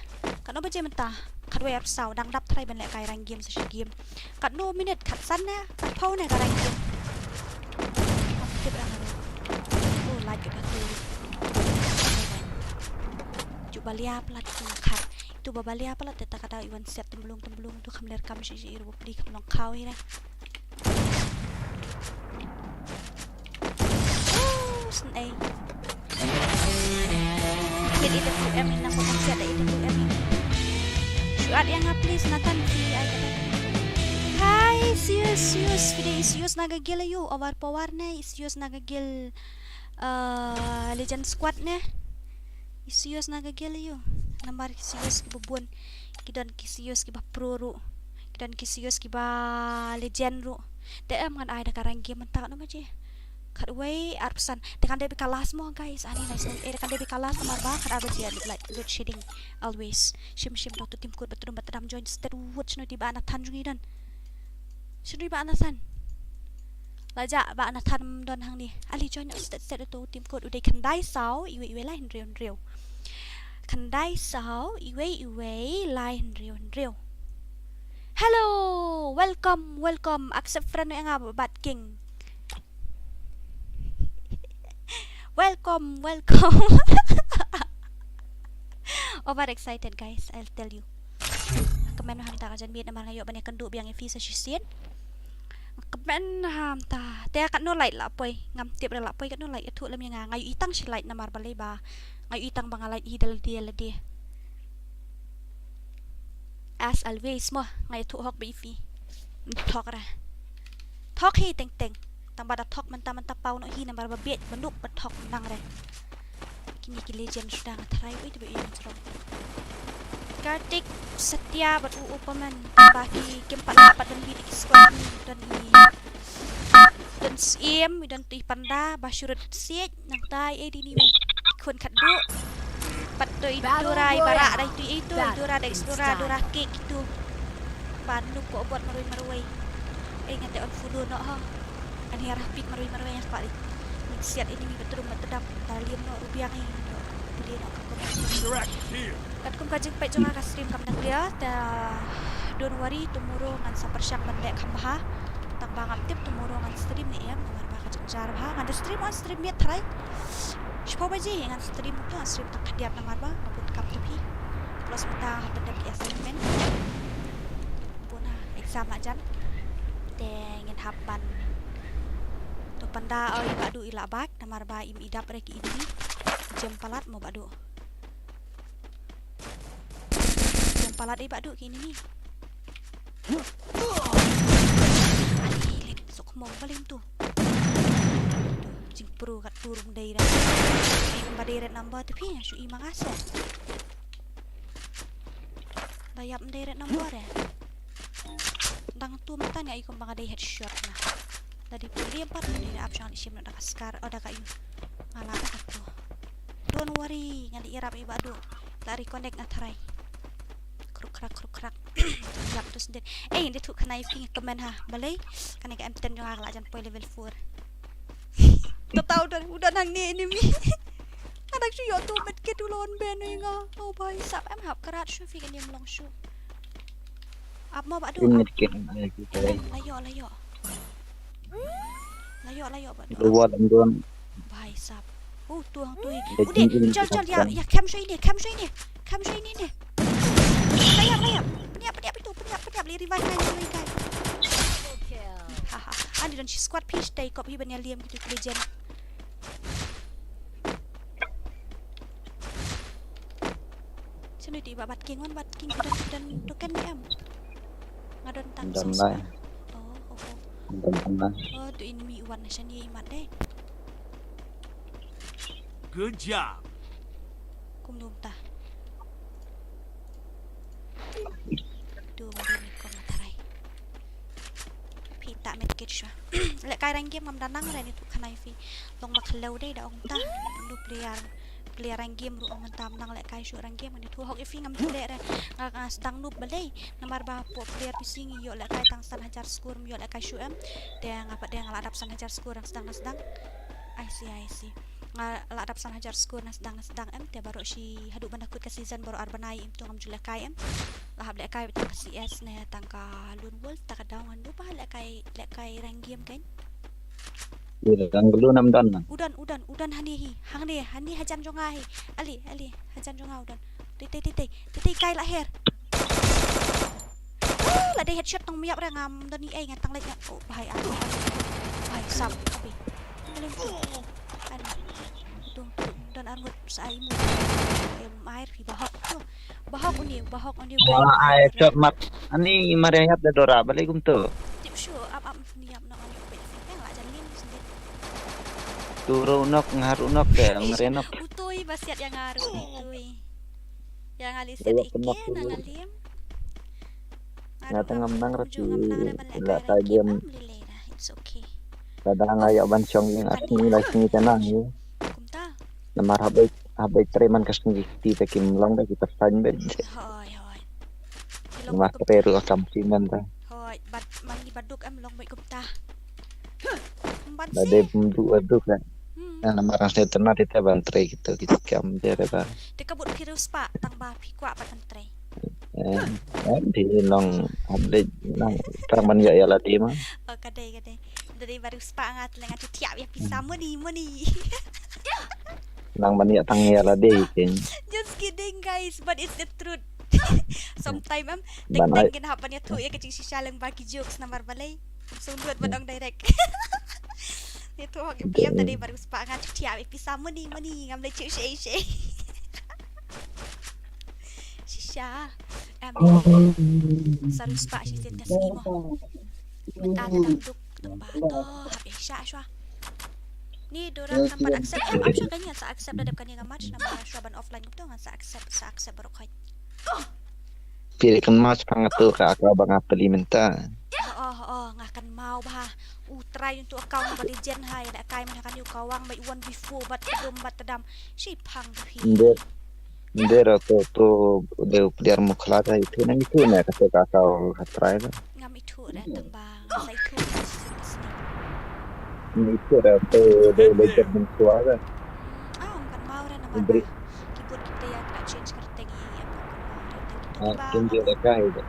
Katno baje mynta? Khatwei arphew saw, dang dap try ban leh kai rank game sa shi game. Katno minit, khatsan ne, khatphew ne ka rank game. Tip rank game. Oh, like ka tu. Ju balia plat tu khat. Tu ba balia plat te ta ka daw i wan set temblung temblung tu kham ler kam shi shi i ruh pli kham long khaw hi ra. Sn ei. Kit i dep em in nang pom siat i dep em. Shuat ïa nga please Nathan ki ai kata. Hi, Sius, Sius, phi dei Sius na ka guild aïu, overpower ne, Sius na ka guild, uh, Legend Squad ne. Sius na ka guild aïu. Namar ki series kiba bun, ki don ki series kiba pro ruh, ki don ki series kiba legend ruh. Te em ngan ai da ka rank game mynta katno baje? Khatwei arphew san. Te kan dei ba ka last mo guys. Ani nice. Eh, kan dei ba ka last namar ba khatar baje, like, load shedding always. Shim shim, to team code ba tdum ba tdam, join state. Wat shano te i Bah Nathan jong ngi don? Shano i Bah Nathan? La jah Bah Nathan don hangne. Ali join state state, to team code u dei khyndai saw iwei iwei lai hynriew hynriew. Khyndai saw iwei iwei lai hynriew hynriew. Hello, welcome, welcome. Accept friend ïa nga Bad King. Welcome, welcome. Over excited guys, I'll tell you. Kmen ha mynta ka janmiet namar nga ïoh ban ïakynduh biang ïa phi sa shisien. Kmen ha mynta. Te katno light la poi? Ngam tip re la poi katno light. Ïathuh lem ïa nga. Nga ïohi tang shi light namar balei ba nga ïohi tang ba nga light hi da lade lade. As always mo, nga ïathuh hok ba ïa phi. Thok ra. Thok hi teng teng. Tang ba da thok mynta mynta paw noh hi namar ba bieit ba nuk ba thok nang re. Kine ki legend suda nga tharai, ui, te ba ïa ngan srong. Kartik, Satya bad u Upaman ba ki kim pat lah pat don bit ki squad ni, don i, don Syiem, don tu i Panda ba shu rut siej. Nangta i dei ni wei. Khun khatduh. Pat to i Dura i Barak dei tu i tu, i Dura dei Dura, Dura kek itu. Ba nuk ko bot marwei marwei. Eh, nga te unfollow noh ha. Ani arah pik marwei marwei ïa ka pari. Ni siat ini mi ba tdum ba tdam. Ta liam noh ruh biang i. Pili noh ka comment. Katkum ka jingpeit jong nga ka stream kam dang clear, te don't worry, tomorrow ngan sa pyrshang ban leh kham bha. Tang ba ngam tip tomorrow ngan stream ne em, namar ba ka jingjia bha. Ngan da stream, ngan stream miet tharai. Shiphew baje ngan stream, to ngan stream tang khyndiat namar ba nga bun kam tu phi. Plus mynta nga hap pyndep ki assignment. Bun ha exam la jan. Te ngin hap ban. To Panda, oh, i Bah Duh i la back namar ba im i dap re ki enemy. Jem palat mo Bah Duh. Jem palat i Bah Duh ki enemy. Ani lit sok mo balei tu. Jingpro kat tur ym dei re. Ba dei re number te phi shu i ma nga se. Ba ïap ym dei re number re. Dang tu mynta nga i kum ba nga dei headshot na. Da dei phi liam pat, da dei ap shong shim na da ka scar, oh, da ka yu. Nga la da ka tu. Don't worry, nga dei ïarap i Bah Duh. La reconnect nga tharai. Kruk krak, kruk krak. Ïap tu sendiri. Eh, nda tu khnai phi nga comment ha. Balei? Kane ka M ten jong nga ka la jan poi level four. Tata u don, u don hangne enemy. Nga dang shu ïoh tu medkit u la wan ban ïa nga. Oh bhai sab, em hap karat shu phi kane em long shu. Ap mo Bah Duh, ap. Medkit, eh, kita. La ïoh, la ïoh. La ïoh, la ïoh Bah Duh. Luar don. Bhai sab. Uh, tu hang tu. Undi, jol jol, ïa, ïa, kham shuwa ine, kham shuwa ine. Kham shuwa ine ne. Layap, layap. Pynïap, pynïap itu, pynïap, pynïap, leh revive ngai, revive ngai. Ha ha. Ani don shi squad phi stai kop hi ban ïa liam kitu ki legend. Shano iti Bah Bad King, wan Bad King, phi don, phi don token ne em? Nga don tang sauce. Oh, oh, oh. Don tang. Oh, tu enemy wan na shane i mat dei. Good job. Kumno mynta? Tu ba dei ni kong tharai. Phi ta medkit shuwa. Lehkai rank game ngam da nang re ni tu khanai phi. Long ba khlaw dei da ong ta. Lu player, player rank game ruh ong mynta ym nang lehkai shuh rank game, ni tu hok ïa phi ngam tu leh re. Nga, nga sdang noob balei. Namar ba pop player P C ngi ïoh lehkai tang san hajar score, ym ïoh lehkai shuh em. Te nga pat de nga la dap san hajar score, dang sdang, dang sdang. I see, I see. Nga la dap san hajar score, dang sdang, dang sdang em. Te baroh shi haduh ban da kut ka season baroh ar bnai em, to ngam ju lehkai em. La hap lehkai tang ka C S ne tang ka Lone Wolf, ta ka daw ngan duh ba lehkai, lehkai rank game kan. Ïa, rank lu nam don na. U don, u don, u don hangne hi. Hangne, hangne hajan jong nga hi. Ali, ali, hajan jong nga u don. Tei, tei, tei, tei. Tei, tei, kai la her. Ah, la dei headshot tang miap re ngam don ni ei ngan tang leit nga. Oh, bhai, ah, bhai. Bhai, sap, abi. Paling tu. An. Tung, tung, don armut sa ai mu. Em, air phi bahok tu. Bahok uni, bahok uni. Wah, ai, shot mat. Ani mare yap da Dora, balik kum tu. Tip shu, ap, ap, ni ap, nok, ani, pet, pet, pet, la jan lim, sendiri. Tu ru nok, nga ru nok, te, ngare nok. Utui, basiat yang ngaru, utui. Ïa nga lei siat ïa ki na nga liem. Nga tang ngam nang rati la kai game. Lei lei da, it's okay. Lada nga ïa ban shong ïing asni la sngi ka nang ïa. Kumta. Namar haba haba trei man ka sngi ki te kim long da ki pyrshang bad. Hoi hoi. Namar trei ruh kam simen da. Hoi, bad man ngi baduk em long bad kumta. Ban da si. Dei bym duh baduk ka. Hmm. Namar ang sne tena te ban trei kito ki kam de re ba. Te ka bud phi riewspah tang ba phi kwah pat ban trei. Eh, eh, dei long update nang tang ban ïa ïa lade ma. Oh, ka dei ka dei. Da dei ba riewspah nga te leh nga te thiah ïa pisa moni moni. Nang ban ïa tang ïa lade ken. Just kidding guys, but it's the truth. Sometimes em teng teng kin hap ban ïathuh ïa ka jingshisha lang ba ki jokes namar balei. Sngewdot ban ong direct. Ïathuh hok ïa phi em, da dei ba riewspah nga te thiah ïa pisa moni moni, ngam leh shuh shuh shuh. Shisha. Em. Sa riewspah shisien ka sngi mo. Mynta te dang duk tang ba to hap ïa sha shwa. Ni Dora, ngan pat accept, em, ap sha kane, ngan sa accept da dep kane ka match, namar shwa ban offline kumto ngan sa accept, sa accept baroh khoit. Phi kan match pang tu ka ka ba nga peli mynta. Oh, oh, oh, nga kan mau ba. U trai tu account ba legend hai, la kai man ha kane u kawang mai one v four bat tedum bat tedam. Shi phang phi. Nder, nder tu tu de player mukhla ka itu nang itu ne ka tu ka ka trai ba. Ngam itu da tang ba. Sa itu. Ni tu da tu de legend mukhla ka. Ah, kan mau da namar. Keyboard kita ya kena change kyrteng i, i apa kan mau da tang itu ba. Kin dia da kai da.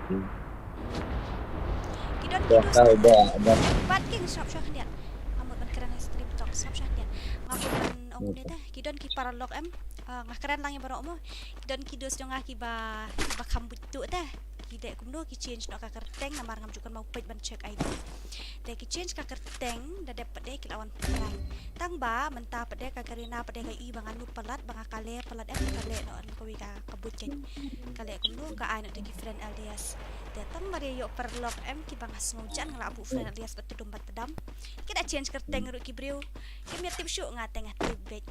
Ki don ki dos. Bat king sop sop khyndiat. Nga mut ban kren ha stream talk sop sop khyndiat. Nga mut ban ong ne ta. Ki don ki paralok em. Ah, nga kren lang ïa baroh mo. Ki don ki dos jong nga kiba, kiba kham buit tu ta. Ki dei kumno ki change noh ka kyrteng namar ngam ju kynmaw peit ban check I D. Te ki change ka kyrteng da dep pat de ki la wan pyrshang. Tang ba mynta pat de ka Karina pat de ka i ba ngan mu palat ba nga kale palat em kale noh kawei ka ka buit ken. Kale kumno ka ai noh da ki friend L D S. Te tang ba de ïoh paralok em kiba nga sngew jan nga la buh friend L D S ba tedum ba tedam. Ki da change kyrteng ruh ki briew. Kim ïa tip shuh nga te nga tip beit.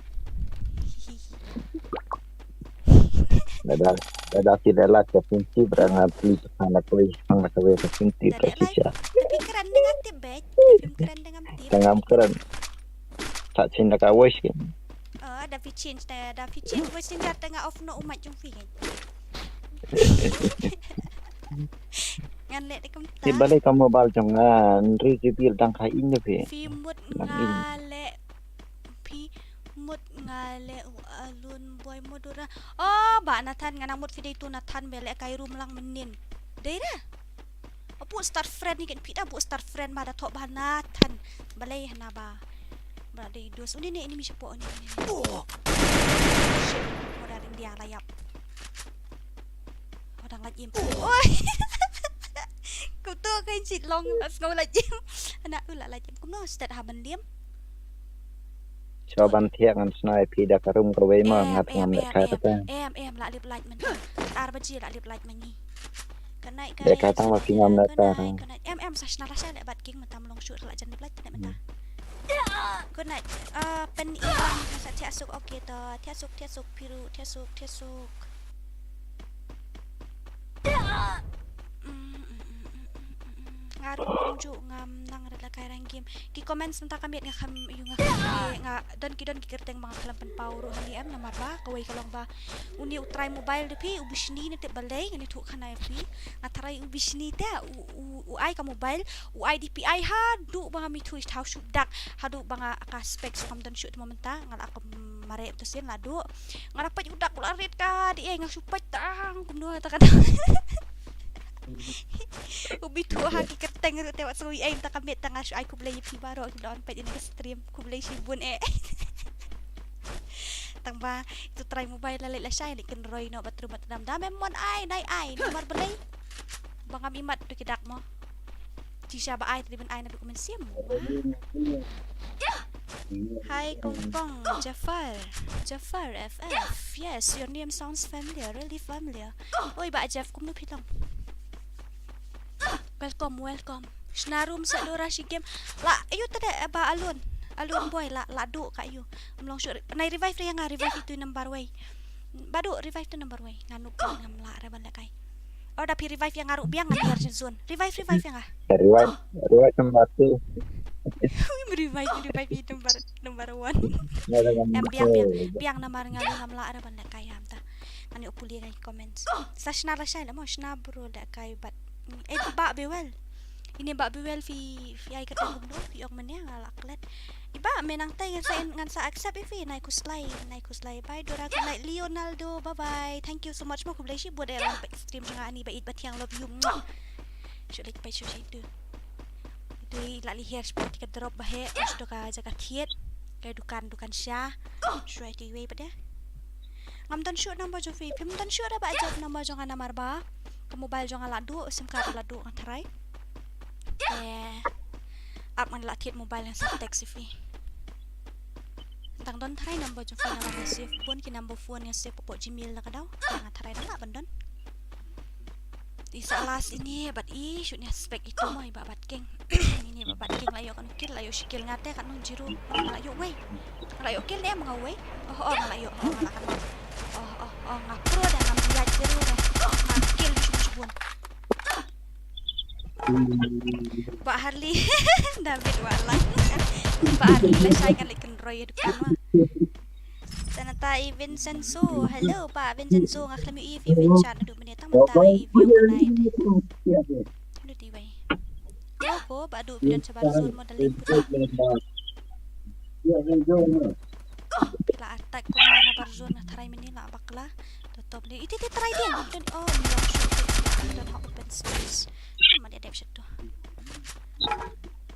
Lada lada ki da lak ka pynti bra nga pli ka na kawei ka pynti bra ki sha. Tapi kren de nga tip beit. Tapi kren de ngam tip. Ngam kren. Tak change da ka voice ken. Oh, da phi change da, da phi change voice change da nga off noh u mic jong phi ken. Ngan leh de kumta. Te balei ka mobile jong nga nri ki bil dang ka in de phi. Phi mut nga leh phi mut nga leh u alun boy modura. Oh, ba Nathan nga nang mut phi dei tu Nathan be leh kai room lang mynnin. Dei re. Abu start friend ni ken phi da bu start friend ba da thok ba Nathan. Balei hana ba. Ba dei dos uni ne ini mi shapo uni. Oh. Shit. Modar India la yap. Hodang lait im. Oi. Kutu kan sit long as ngau lait im. Anak ula lait im. Kumno stet ha ban liam. Shuwa ban thiah ngan snai phi da ka rum ka wei ma ngat ngam leh kai ta. Em em la lip lait man. Ar baji la lip lait man ni. Kanai kai. Dei ka tang ba phi ngam leh kai. Em em sa shna la sha leh bat king mynta mlong shu la jan lip lait ne mynta. Good night. Ah, pen i lang sa thiah suk, okay to. Thiah suk, thiah suk, piru, thiah suk, thiah suk. Nga ruh kumjuh ngam nang rit la kai rang game. Ki comments mynta ka miet nga kham ïu nga kham ïu nga don ki don ki kyrteng ba nga khlem pynpaw ruh hani em namar ba kawei ka long ba uni u trai mobile da phi u bishni ne tip balei ngani thuh khana ïa phi. Nga trai u bishni te u u ai ka mobile u ai D P I haduh ba nga mithu thaw shu dak haduh ba nga ka specs kam don shu tmo mynta nga la ka mare to sien la duh. Nga la peit u dak u la rit ka di ei nga shu peit tang kumno ta ka. U bithu ha ki kyrteng ruh te wat sngewthuh ei mynta ka miet tang nga shu ai khublei ïa phi baroh ki don peit ïa ka stream khublei shibun eh. Tang ba itu trai mobile la leh la shai leh kin roi noh bathroom bathroom dam em mon ai nai ai namar balei. Ba ngam imat tu ki dak mo. Tisha ba ai tadi ban ai na dokumen sim. Hi Kong Kong Jafar. Jafar F F. Yes, your name sounds familiar, really familiar. Oi ba Jeff kumno phi long. Welcome, welcome. Shna room sa dora shi game. La ayu tade ba alun. Alun boy la la du ka ayu. Mlong shu nai revive ri nga revive itu number wei. Badu, revive tu number wei. Nga nup ngam lah re ban lehkai. Oh, da phi revive ïa nga ruh biang ngan hiar sha zone. Revive, revive ïa nga. Revive, revive number two. Revive, revive number number one. Em biang biang biang namar nga ngam lah re ban lehkai, hamta. Ngan ïoh pule ngan comments. Sa shna lashai leh mo, shna bro lehkai bad. Eh, Bah Bewell. Ini Bah Bewell, phi phi ai kata kumno, phi ong mane nga lah klet. I Bah, mynta ngan sa ngan sa accept ïa phi, nai khuslai, nai khuslai. Bye Dora, good night Leonardo, bye bye. Thank you so much mo, khublei shibun ïa la peit stream jong nga, ani Bah Ïeit Bathiang, love you. Mwah. Shu like peit shu share tu. Tu i la lih hiar spot ka drop ba he, shu ka jaka thied. Ka dukan, dukan sha. Shu ai tu iwei pat ïa. Ngam don shuh number jong phi. Phim don shuh re Bah Jop number jong nga namar ba ka mobile jong nga la duh, sim card la duh, nga tharai. Te ap ngan la thied mobile ngan sa text ïa phi. Tang don tharai number jong phi namar nga save bun ki number phone nga save hapoh Gmail na ka daw. Te nga tharai dang lah ban don. Te sa last ini bad i shoot nia spec itu mo i Bah Bat King. Ini Bah Bat King la ïoh katno kill, la ïoh shi kill, nga te katno zero. Oh, nga la ïoh wei. Nga la ïoh kill ne em nga wei. Oh, oh, nga la ïoh, oh, nga la kan. Oh, oh, oh, nga pro da, ngam ïaid zero da. Oh, nga kill bishbun. Bah Harley, David Walang. Bah Harley lashai ngan leit kynroi ïa dukan ma. Te nangta i Vincenzo. Hello Bah Vincenzo, nga khlem ïohi ïa phi Vincent, naduh mynne tang mynta i view night. Naduh ti wei. Yo ko Bah, duh phi don shabar zone mo, da link put. Phi la attack ko na bar zone, nga tharai mynne la bakla. To top lane. Iti, iti, try din. Don, oh, ni long shoot. Don ha open space. Ma dep dep shot to.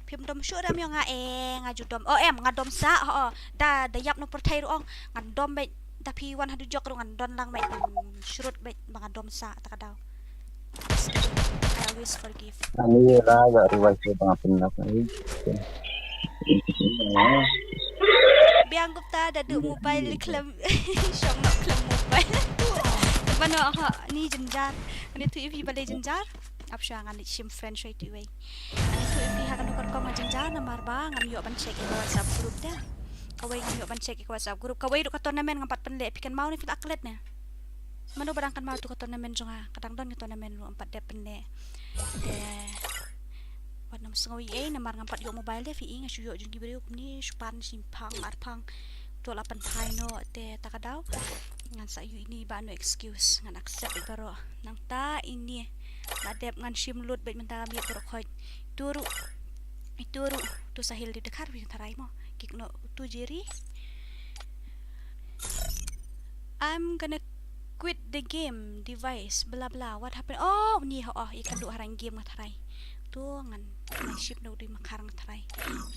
Phim dom shuh re em ïa nga, eh, nga ju dom. Oh em, nga dom sa. Oh, oh. Da, da ïap noh pyrthei ruh ong. Ngan dom beit, da phi wan haduh jok ruh ngan don lang beit, ngan shrut beit ba nga dom sa ta ka daw. Just kidding. I always forgive. Ani ra ga revive ba nga pynlap ai. Biang Gupta, da duh mobile khlem. Shong noh khlem mobile. Mano ha ni jynjar. Ani tu ifi balei jynjar. Ap shuwa ngan leit shim friend shuwa itu wei. Ani tu ifi ha kano ka rukom nga jynjar namar ba ngam ïoh ban check ïa ka WhatsApp group te. Kawei ngam ïoh ban check ïa ka WhatsApp group. Kawei ruh ka tournament ngam pat pynleh, phi kynmaw ne phi la klet ne. Mano ba dang kynmaw tu ka tournament jong nga, ka dang don ka tournament ruh ngam pat dep pynleh. Te wat nym sngew ei ei namar ngam pat ïoh mobile te, phi i nga shu ïoh jong ki briew kumne, shu pan shi phang ar phang. To la pynphai noh te ta ka daw. Ngan sa ïoh ini ba no excuse, ngan accept baroh. Nangta ini la dep ngan shim lut beit mynta ka miet baroh khoit. Itu ruh, itu ruh, tu Sahil dei dkhar phi tharai mo. Kik noh tu Jerry. I'm gonna quit the game, device, bla bla, what happened? Oh, ni ho, oh, i kan duh harang game nga tharai. Tu ngan, ngan ship no di makhar nga tharai.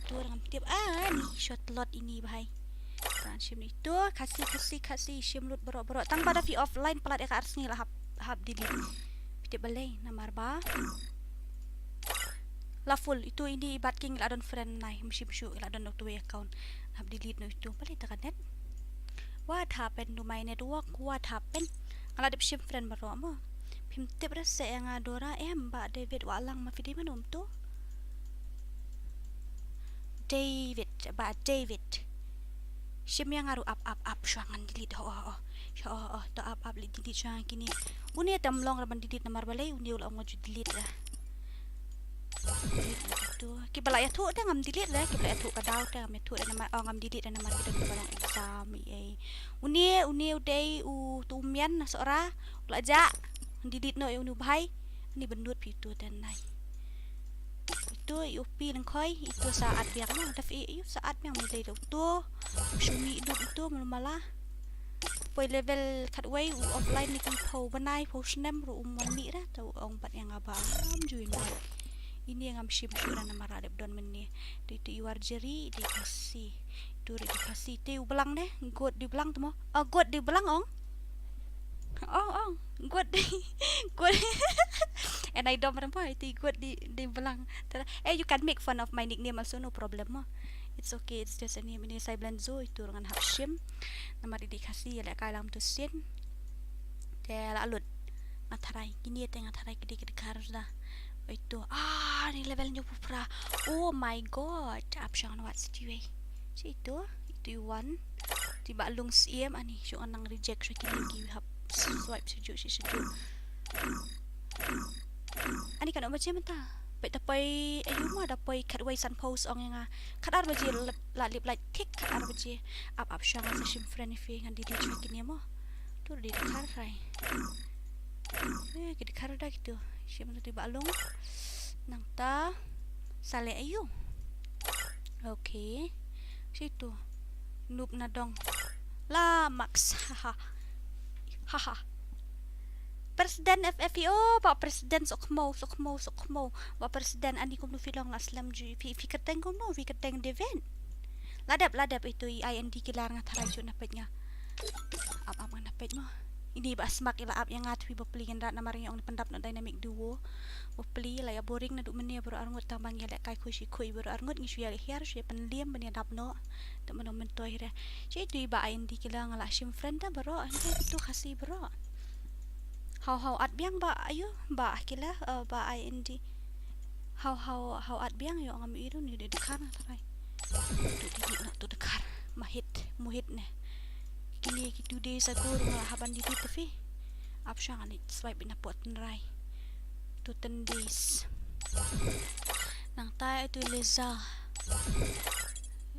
Tu ngam tip, ah, ni shot lot ini bahai. Kan shim ni tu, khasi, khasi, khasi, shim lut baroh, baroh. Tang ba da phi offline palat ïa ka arsngi la hap, hap delete. Phi tip balei, namar ba la full, itu ini i Bat King la don friend nai, mshi mshu la don tu account. Hap delete no itu, balei ta ka net. What happened to my network? What happened? Nga la dep shim friend baroh mo. Phim tip re se ïa nga Dora em, Bah David Walang, ma phi dei mano tu? David, Bah David. Shim ïa nga ruh, ap, ap, ap, shuwa ngan delete, ho, ho, ho. Shuwa, ho, ho, to ap, ap, leit delete shuwa ngan kine. Une te ym long re ban delete namar balei, une u la ong nga ju delete re. Delete tu. Kiba la ïathuh te ngam delete re, kiba la ïathuh ka daw te ngam ïathuh re namar, oh, ngam delete re namar ki don kiba long exam, ei. Une, une u dei u tu u mian na Sohra, u la jah, delete noh ïa une u bhai, ani bynnud phi tu te nai. Itu i u Pi Lyngkhoi, itu Saad biang mo, dap i, i Saad biang mo dei tu. Shumi duk itu, malu mala. Poi level khatwei, u offline ni ki phew bnai, phew snem, ruh um wan mih re, te u ong pat ïa nga ba ngam ju invite. Ini ngam shim shuh re namar la dep don mynne. Tu itu i Warjri, dei Khasi. Tu re dei Khasi, te u Blang ne, God dei Blang te mo. Ah, God dei Blang ong. Ong, ong. God dei, God. And I don't remember, itu i God dei, dei Blang. Te, eh, you can make fun of my nickname also, no problem mo. It's okay, it's just a name. Ini Sai Blenzo, itu ruh ngan hap shim. Namar i dei Khasi, ïa lehkai lang tu sien. Te la lut. Nga tharai, kine te nga tharai ki dei ki dkhar da. Itu, ah, ni level hynñiew phew phra. Oh my God, ap shong wat sti wei. Shi itu, itu i wan. Te ba lung siem ani, shu nang reject sha kine ki hap swipe sha juh sha juh. Ani kan ong ba jia mynta. Peit da poi ayu ma, da poi khatwei sanphew ong ïa nga. Khatar baje la lip light tik khatar baje. Ap ap sha nga sa shim friend phi ngan delete sha kine mo. Tu dei dkhar rai. Eh, ki dkhar da kitu. Shim tu ba lung. Nangta sa leh ayu. Okay. Situ. Nup na dong. La Max. Haha. Haha. President F F I O, ba president sokmo, sokmo, sokmo. Ba president ani kumno phi long la slem ju, phi, phi kyrteng kumno, phi kyrteng David. La dep, la dep itu i I N D killer nga tharai shu na peit nga. Ap ap nga na peit mo. Ini ba smak ila ap ïa nga twi ba pli ngan rat namar ngi ong ni pyndap na dynamic duo. Ba pli la ïa boring naduh mynne baroh arngut tang ba ngi ïa lehkai khushi khui baroh arngut ngi shu ïa hiar shu ïa pynliem ban ïa dap noh. Te mano myntoi re. Shi dei ba I N D killer nga la shim friend da baroh. Ante itu Khasi baroh. Hau hau at biang ba ayu ba killer, eh, ba I N D. Hau hau hau at biang ïoh ngam iru ni dei dkhar na tharai. Tu dei dei na tu dkhar. Mahit muhit ne. Kine ki two days ago ruh nga la hap ban delete te phi. Ap sha nga ni swipe ina pot nrai. Tu ten days. Nangta itu Leza.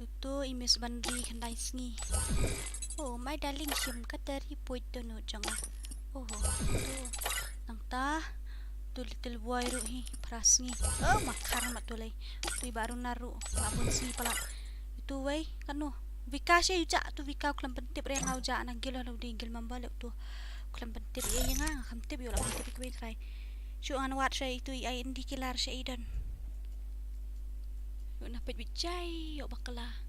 Itu i Miss Banri khyndai sngi. Oh my darling shim ka tari poi tu nu jong nga. Oh tu. Nangta tu little boy ruh hi phra sngi. Oh makhar ma tu lei. Tu i ba runar ruh ba bun sngi palat. Itu wei kano. Vika sha uja tu Vika u khlem pyntip re nga uja na gil lo dei gil mamba le tu. U khlem pyntip ïa nga, nga khlem tip ïa u la pyntip ïa kawei trai. Shu ngan wad sha itu i I N D killer sha i don. Ïoh na peit bijai ïoh bakla.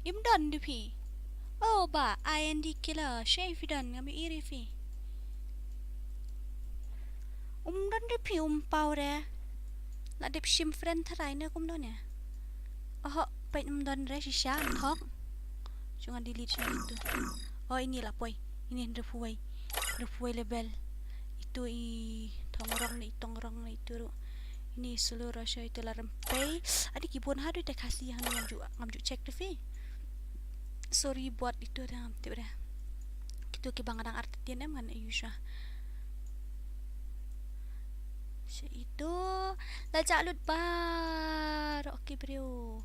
Im don di phi. Oh ba I N D killer sha i phi don ngam ïoh iri phi. Um don di phi um pau re. La dep shim friend tharai ne kum don ya. Oh peit um don re shisha um thok. Shu ngan delete sha itu. Oh ini la poi. Ini hynriew phew wei. Hynriew phew wei level. Itu i thong rong ne i tong rong ne itu ruh. Ini sulu rasha itu la rempei. Adi ki bun haduh te Khasi hangne ngam ju ngam ju check te phi. Sorry buat itu da ngam tip da. Kitu ki bang dang artatien em ngan ayu sha. Sha itu la jah lut baroh ki briew.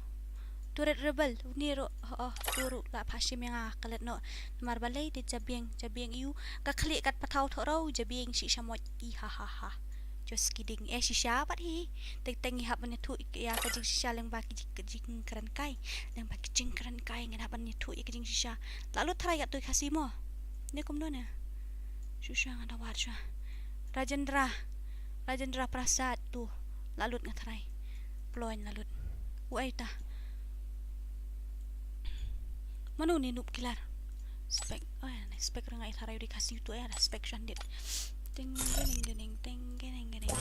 Tu Red Rebel uni ruh, oh, tu ruh la phashim ïa nga klet noh. Namar balei te jabieng, jabieng ïu ka khlieh kat pathaw thoh rau jabieng shi shamot i ha ha ha. Just kidding. Eh shisha pat hi. Teng teng i hap ban ïathuh ïa ka jingshisha lyngba ki jing, ka jingkren kai. Lyngba ki jingkren kai ngin hap ban ïathuh ïa ka jingshisha. La lut tharai ïa tu Khasi mo. Ne kumno ne. Shisha nga da wad sha. Rajendra. Rajendra Prasad tu. La lut nga tharai. Ploin la lut. Uei ta. Mano ni nup kilar. Spek. Oh ya, spek ranga i tharai uri Khasi tu ya, spek shandit. Ting gening gening ting gening gening.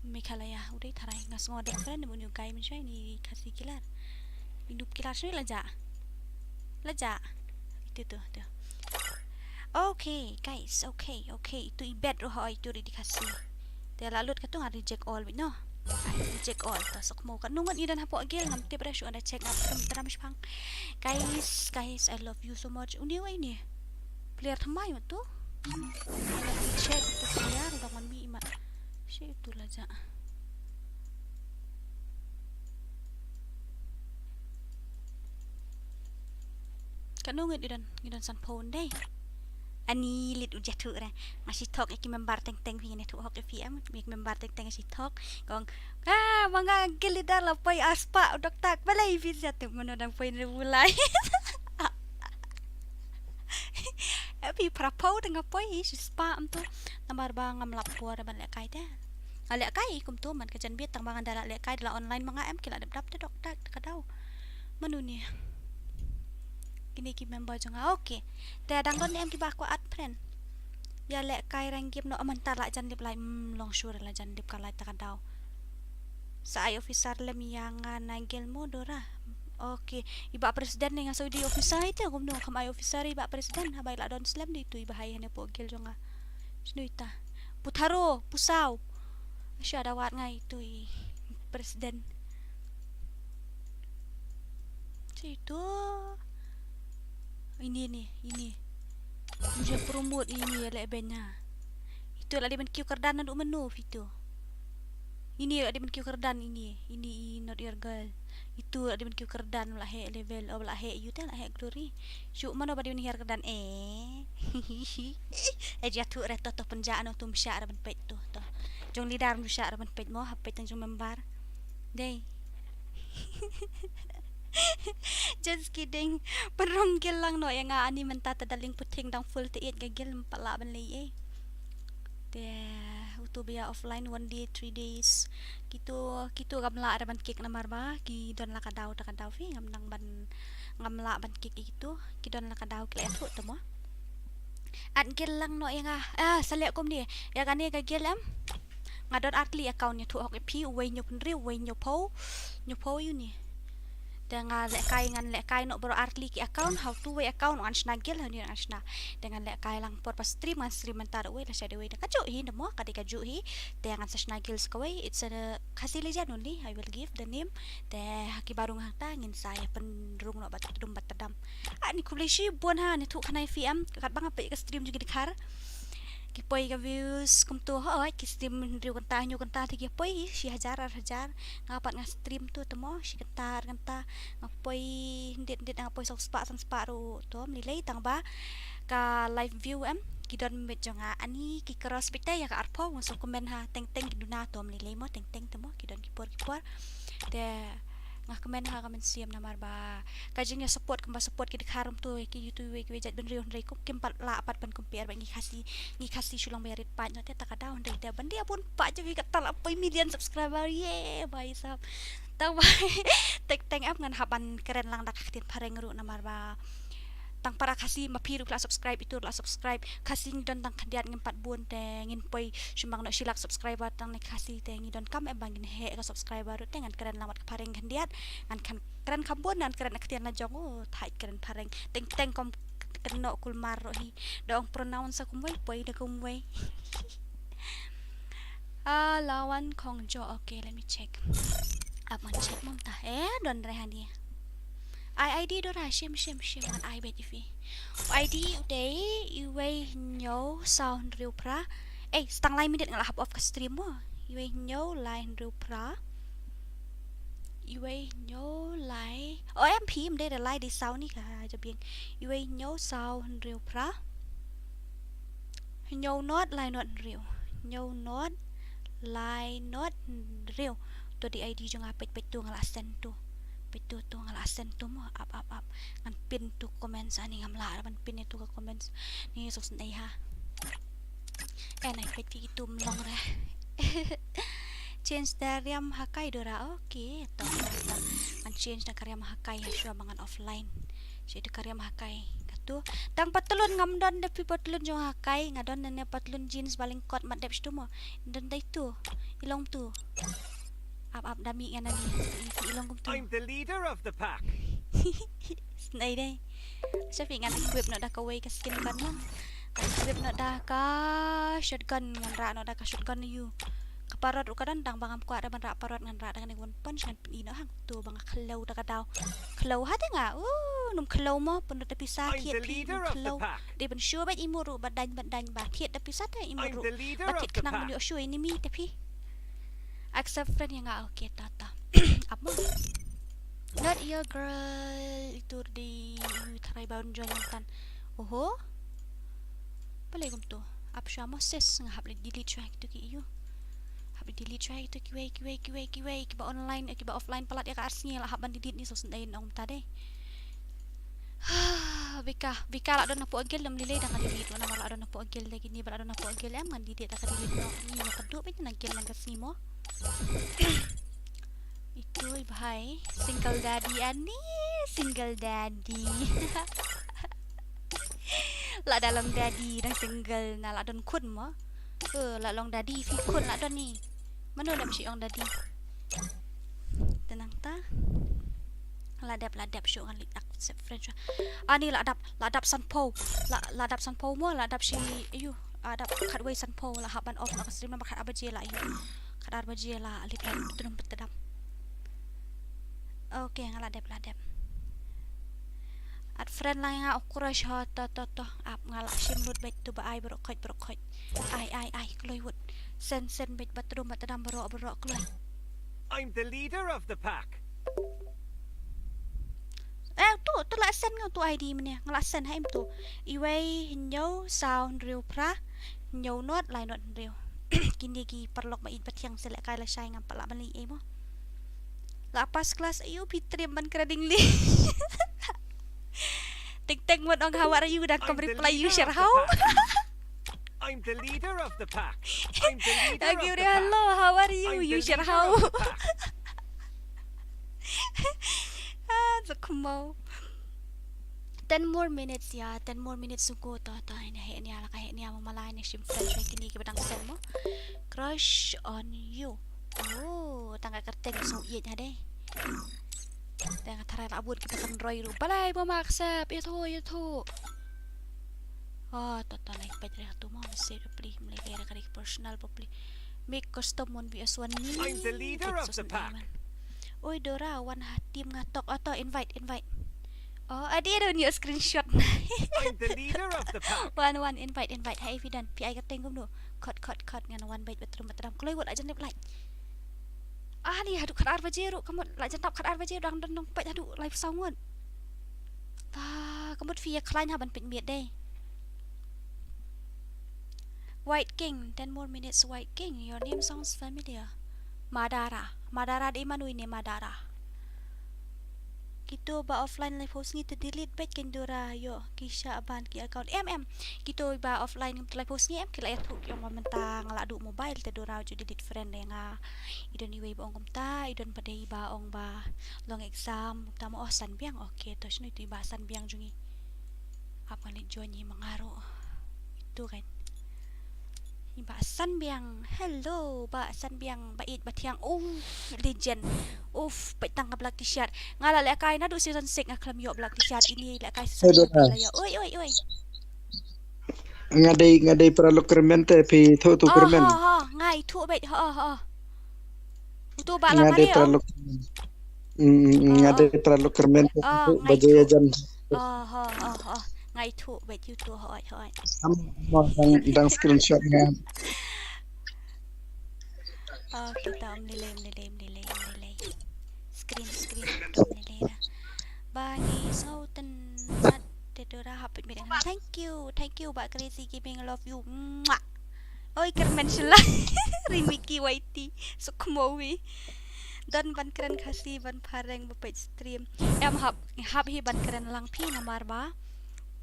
Meghalaya udah tharai ngas ngo ada keren mun yu kai menshai ni Khasi kilar. Ni nup kilar sui laja. Laja. Itu tu tu. Okay guys, okay, okay. Itu ibet roh itu ri di Khasi. Te la lut katu nga reject all bit no. Ai, reject all ta sok mo ka nungut idan hapo gil ngam tip re shu anda check up tram tram shpang. Guys, guys, I love you so much. Uni wa ini. Player thamai ma tu. Check tu player udah ngan mi imat. Shi tu laja. Ka nungut idan idan san phone dei. Ani lit u jathu re. Nga shi thok ïa ki member teng teng phi ne thu hok ïa phi em. Ïa ki member teng teng nga shi thok. Kong ah manga gil ida la poi aspa u doktak balai phi jathu mano dang poi ne bulai. Phi phra pau teng nga poi shi spa em tu. Namar ba ngam lap por ban leh kai te. Nga leh kai kum tu man ka jan biet tang ba ngan da la leh kai da la online ma nga em ki la dep dap te doktak te ka dau. Manu ni. Kini ki member jong nga. Okay. Te dang don em ki ba ko add friend. Ïa leh kai rang gim no man ta la jan dip lai mm long sure la jan dip ka lai ta ka dau. Sa ai officer lem ïa nga Nigel mo Dora. Okay. I ba president ne nga Saudi officer ite kumno kham ai officer i ba president ha bai la don slem di tu i ba hai hane po gel jong nga. Snu ita. Putharo, pusaw. Sha da wat ngai tu i president. Te ito. Ini, ini, ini. Mja promote ini, ïa leh beiñ ha. Ito la dei ban kiew kyrdan naduh mynno phi to. Ini la dei ban kiew kyrdan ini. Ini i not your girl. Ito la dei ban kiew kyrdan, la heh level, oh, la heh ïa u te, la heh glory. Shu mano ba dei ban hiar kyrdan, eh. Eh, jia tu re to, to pynja ano tu msha re ban peit tu, to. Jong leader msha re ban peit mo, ha peit tang jong member. Dei. Just kidding. Pynrung guild lang noh ïa nga ani mynta, te da link puting dang full te ïeit ka guild, ym pat lah ban leh ei. Te utu bia offline one day, three days. Kitu, kitu ngam lah re ban kick namar ba ki don la ka daw, ta ka daw phi, ngam nang ban, ngam lah ban kick ïa kitu. Ki don la ka daw ki la ïathuh te mo. Add guild lang noh ïa nga. Ah, sa leh kumne. Ïa kane ka guild em. Nga don artylli account, ïathuh hok ïa phi, uwei hynñiew phew hynriew, uwei hynñiew phew, hynñiew phew ïu ni. Te nga lehkai, ngan lehkai noh baroh artylli ki account, ha utu uwei account ngan shna guild, ha uni ngan shna. Te ngan lehkai lang por ba stream, ngan stream mynta da uwei, lashai da uwei, da kajuh hi, da mo, ka dei kajuh hi. Te ngan sa shna guild sa kawei, it's a Khasi Legend only, I will give the name. Te ha kiba rung hangta ngin sa ïa pynrung noh bad tdum bad tdam. Ani khublei shibun ha, ni thuh khnai phi em, katba nga peit ka stream jong ki dkhar. Ki poi ka views kumtu, hooid, ki stream hynriew kynta, hynñiew kynta te ki poi shi hajar, ar hajar. Nga pat nga stream tu te mo, shi kynta, ar kynta. Nga poi, hyndiat, hyndiat nga poi saw spah, san spah ruh, to ym lei lei tang ba ka live view em, ki don beit jong nga ani ki cross beit te ïa ka arphew, nga shu comment ha, teng teng ki duna, to ym lei lei mo, teng teng te mo, ki don ki por ki por. Te nga kmen ha ka mynsiem namar ba ka jingïa support kumba support ki dkhar kumtu, ki ïa utu uwei ki wei jait bynriew, hynrei kum kim pat lah pat ban compare bad ngi Khasi, ngi Khasi shu long ba ïa rit paid noh te ta ka daw, hynrei te ban dei bun paid jong ngi, kata la poi million subscriber, ye bhai sahab. Tang ba teng teng em ngan hap ban kren lang da ka ktien phareng ruh namar ba tang para Khasi ma phi ruh la subscribe, itu la subscribe. Khasi ngi don tang khyndiat, ngim pat bun te ngin poi shu mang noh shi lak subscriber tang ne Khasi te ngi donkam em ba ngin heh ka subscriber ruh, te ngan kren lang bad ka phareng khyndiat. Ngan kren kham bun, ngan kren ktien la jong, oh, thait kren phareng. Teng teng kum kynnoh kulmar ruh hi. Da ong pronounce kumwei, poi da kumwei. Ah, Lawan Khongjo. Okay, let me check. Ap ngan check mo mynta. Eh, don re hangne. Ai ID dora, shim, shim, shim, ngan ai beit ïa phi. ID u dei, iwei hynñiew saw hynriew phra. Eh, sa tang lai minit nga la hap off ka stream mo. Iwei hynñiew lai hynriew phra. Iwei hynñiew lai. Oh, em phi, ym dei re lai, dei saw ni ka jabieng. Iwei hynñiew saw hynriew phra. Hynñiew not lai not hynriew. Hynñiew not lai not hynriew. To dei ID jong nga, peit, peit tu nga la send tu. Peit tu, tu nga la send tu mo, ap, ap, ap. Ngan pin tu comments, ani ngam lah ban pin ïa tu ka comments. Ni suk sendai ha. Eh, nai peit phi tu mlong re. Change da riam Hakai dora. Okay, to, to, to. Ngan change da ka riam Hakai shuwa ba ngan offline. Shi da ka riam Hakai. Katu. Tang patlun ngam don da phi, patlun jong Hakai, nga don ne patlun jeans ba lyngkot mat dep shitu mo. Don dei tu. I long tu. Ap, ap, da mih ngan ani. I, i long kumtu. I'm the leader of the pack. Snai dei. Sha phi ngan equip noh da kawei ka skin gun mo. Ngan equip noh da ka shotgun, ngan rah noh da ka shotgun ïa u. Ka parot ruh ka don, tang ba ngam kwah re ban rah parot, ngan rah da kane one punch, ngan pyni noh hangtu ba nga khlaw da ka daw. Khlaw ha te nga. Uh, nym khlaw mo, pynlut da pisa, I'm thied the phi, nym leader of the khlaw. Pack. Dei ban shu beit i mut ruh ba daiñ, ba daiñ, ba thied da pisa te i mut ruh. I'm the leader of the pack. Ba thied khnang ban ïoh shu enemy te phi. Accept friend ïa nga, okay, ta, ta. Ap mo. Not your girl, itu dei, tharai ba un join myntan. Oho. Balei kumtu? Ap shuwa mo sis, nga hap leit delete shuwa kitu ki ïu. Hap leit delete shuwa kitu kiwei, kiwei, kiwei, kiwei, kiba online, eh, kiba offline palat ïa ka ar sngi la hap ban delete ni, sngewsih dei nong mynta dei. Bika, bika la don hapoh guild, ym lei lei da nga delete, namar la don hapoh guild da kine ba la don hapoh guild em ngan delete da ka delete noh. Ni ïa ka duh beit na guild na ka sngi mo. Itu i bhai, single daddy ani, single daddy. La da long daddy dang single na la don khun mo. Eh, la long daddy phi khun la don ni. Mano dap shi ong daddy. Te nangta. La dep, la dep shu ngan leit accept friend shu. Ani la dap, la dap sanphew. La, la dap sanphew mo, la dap shi, ayu, la dap khatwei sanphew, la hap ban off na ka stream namar khat ar baje la, ayu. Khat ar baje la leit, leit tdum tdam. Okay, nga la dep, la dep. Add friend lang ïa nga, oh crush, ho, to, to, to. Ap, nga lah shim lut beit, to ba ai baroh khoit, baroh khoit. Ai, ai, ai, kloi wut. Send, send beit, ba tdum, ba tdam, baroh, baroh, kloi. I'm the leader of the pack. Eh, to, to lah send nga to I D mynne, nga lah send ha em to. Iwei, hynñiew, saw, hynriew, phra, hynñiew, nod, lai, nod, hynriew. Kine ki paralok ba ïeit ba thiang, se lehkai lashai, ngam pat lah ban leh ei mo. La pass class, aïu, phi triem ban kren English. Teng teng mut ong, how are you, dang kam reply, you share how. I'm the leader of the pack. I'm the leader of the pack. Hello, how are you, you share how. Ah, so khmau. Ten more minutes, ïa, ten more minutes to go, to, to, ïa, heh nia, la ka heh nia, ma la ïa shim friend, friend kine kiba dang send mo. Crush on you. Oh, tang ka kyrteng sngewsih ïa dei. Tang ka tharai la bun kiba tang roi ruh. Balei ba ma accept, ïathuh, ïathuh. Oh, to, to, like, peit re tu mo, message reply, mlei re ka personal reply. Make custom one V S one ni. I'm the leader of the pack. Oi, Dora, wan ha team nga tok, oh, to, invite, invite. Oh, adi ada ni screenshot. I'm the leader of the pack. Wan, wan, invite, invite. Hai, phi don, phi ai ka teng kumno. Khot, khot, khot, ngan wan beit ba trum ba tram. Kloi wut, la jan dep lai. Ah, ni haduh khatar baje ruh, ka mut la jan dap khatar baje, dang don dong peit haduh lai phew saw ngut. Ah, ka mut phi ïa khlaiñ ha ban peit miet dei. White King, ten more minutes, White King. Your name sounds familiar. Madara. Madara dei mano ine Madara? Kito ba offline laiphew sngi te delete beit kein Dora, ïoh ki shah ban ki account. Em, em. Kito ba offline ngam te laiphew sngi em, ki la ïathuh ki ong ba mynta nga la duh mobile te Dora ju delete friend ïa nga. I don iwei ba ong kumta, i don pat dei ba ong ba long exam kumta mo, oh, san biang. Okay, to shano itu i Bah San Biang jong ngi? Hap ngan leit join ïa i ma nga ruh. Itu kan. I Bah San Biang. Hello, Bah San Biang, ba ïeit ba thiang. Oh, legend. Uff, peit tang ka black t-shirt. Nga la lehkai naduh season six nga khlem ïoh black t-shirt, ini lehkai season seven la ïoh. Oi, oi, oi. Nga dei, nga dei paralok kyrmen te, phi thuh tu kyrmen. Ha, ha, nga ithuh beit, ha, ha. Utu ba la mari, oh. Nga dei paralok kyrmen te, ba jai jan. Oh, ha, ha, ha. Nga ithuh beit utu, hoi, hoi. Am, dang, dang screenshot nga. Oh, kita mlilei, mlilei, mlilei, mlilei. Screen, screen, mlilei dah. Ba ngi sngewtynnat te Dora hapit midang. Thank you, thank you, Bah Crazy Gaming, love you. Mwah. Oi, kyrmen shuh la. Rimiki Y T, suk mo wi. Don ban kren Khasi ban phareng ba peit stream. Em hap, hap hi ban kren lang phi namar ba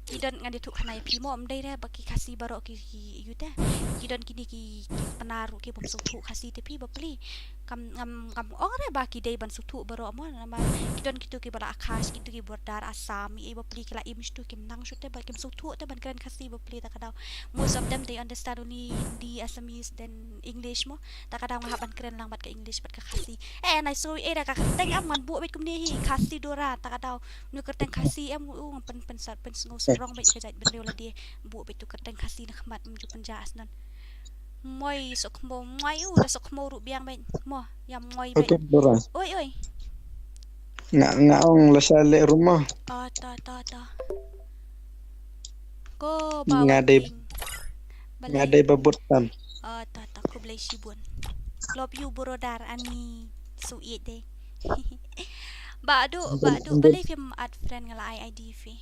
ki don ngan ïathuh khana ïa phi mo, ym dei re ba ki Khasi baroh ki, ki ïu te. Ki don kine ki, ki Pnar ruh ki bym sngewthuh Khasi te phi bapli. Kam, ngam, ngam ong re ba ki dei ban sngewthuh baroh mo, namar ki don kito kiba la Khasi, kito ki border Assam, i bapli ki la im shuh, kim nang shuh te ba kim sngewthuh te ban kren Khasi bapli ta ka daw. Most of them they understand only Hindi, Assamese, then English mo. Ta ka daw nga hap ban kren lang bad ka English bad ka Khasi. Eh, nai sngewthuh eh da ka kyrteng em, ngan buh beit kumne hi, Khasi Dora, ta ka daw. Une u kyrteng Khasi em, u, ngam pyn, pyn sat, pynsngewsarong beit ka jaitbynriew lade. Buh beit u kyrteng Khasi na khmat, ym ju pynjah snon. Moi, sok mo, moi, u, da sok mo ruh biang beit. Mo, ïa moi beit. Oi, oi. Nga, nga ong lashai leh ruh mo. Oh, to, to, to. Ko ba nga dei, nga dei ba bud tam. Oh, to, to, khublei shibun. Love you, brother, ani sngewsih dei. Ba du, ba du, balei phim add friend, nga la ai I D phi.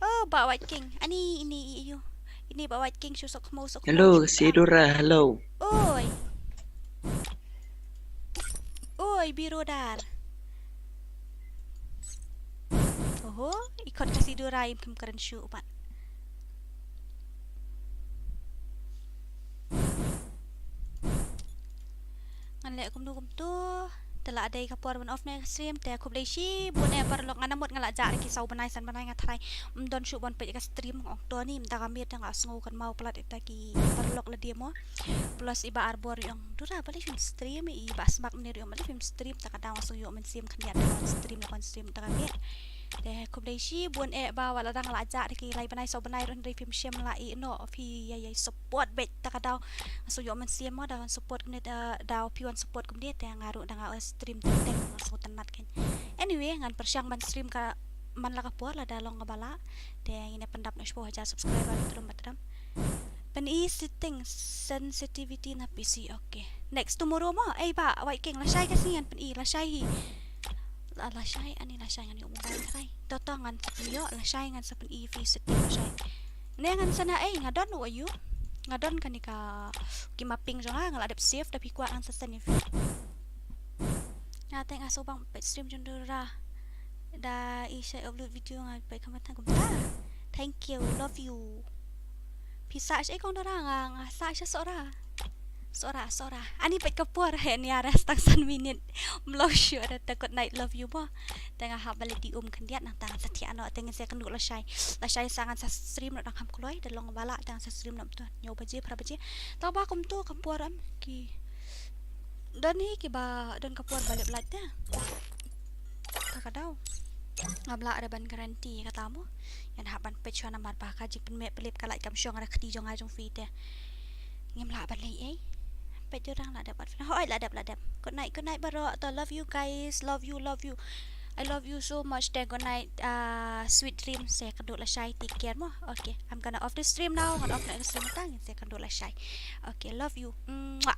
Oh, Bah White King. Ani, ini, i, ïu. Ini Bah White King, shu sok mo, sok mo. Hello, Sidora, hello. Oi. Oi, brother. Oho, i khot ka Sidora im kham kren shuh pat. Ngan leh kumno kumto. Te la dei ka por ban off ne ka stream, te khublei shibun eh paralok, ngan mut nga la jah da ki saw bnai san bnai nga tharai ym don shuh ban peit ka stream, ong to ni mynta ka miet nga sngew kan mau palat ita ki paralok lade mo. Plus i Bah Arbor i ong, Dora balei phim stream, i Bah Smak mynne ruh i ong balei phim stream, ta ka daw nga sngew ïoh mynsiem khyndiat ban stream, ban stream mynta ka miet. Te khublei shibun eh ba wat la dang la jah da ki lai bnai saw bnai ruh hynrei phim shym la ïeh noh phi ïa ïa support beit, ta ka daw nga sngew ïoh mynsiem mo da wan support kumne, da, da phi wan support kumne te nga ruh da nga stream teng teng nga sngew tynnat kein. Anyway, ngan pyrshang ban stream ka man la ka por lada long kaba lah. Te ngin ïa pyndap noh shiphew hajar subscriber, trum ba trum. Pyni setting sensitivity na P C, okay. Next tomorrow mo, ei ba, White King, lashai ka sngi ngan pyni, lashai hi. La, lashai, ani lashai ngan ïoh mobile trai. To to ngan sa pynïoh, lashai ngan sa pyni phi setting lashai. Ne ngan sa na ei, nga don u ayu. Nga don kane ka, ki mapping jong nga, nga la dep save, da phi kwah ngan sa send ïa phi. Nga te nga sngewbang peit stream jong Dora. Da i shait upload video nga peit comment tang kumta. Thank you, love you. Phi sah sha ei kong Dora, nga, nga sah sha Sohra. Sohra, Sohra. Ani peit ka por, he ni ara stang san minit. Mlaw shu ara ta good night, love you mo. Te nga hap balei di um khyndiat nangta ngan sa thiah noh, te ngin sa kynduh lashai. Lashai sa ngan sa stream noh dang kham kloi, da long ba lah te ngan sa stream noh to hynñiew baje, phra baje. Tang ba kumto ka por em ki. Don hi kiba don ka por ba lep light te. Ta ka daw. Ngam lah re ban guarantee kata mo. Ngan hap ban peit shuwa namar ba ka jingpynmih pynlip ka light kam shong re kti jong nga jong phi te. Ngim lah ban leh ei. Peit ju dang la dep, hooid la dep, la dep. Good night, good night baroh. To love you guys, love you, love you. I love you so much. Te good night, uh, sweet dreams. Sa kynduh lashai, take care mo. Okay, I'm gonna off the stream now. Ngan off na ka stream tang, sa kynduh lashai. Okay, love you. Mwah.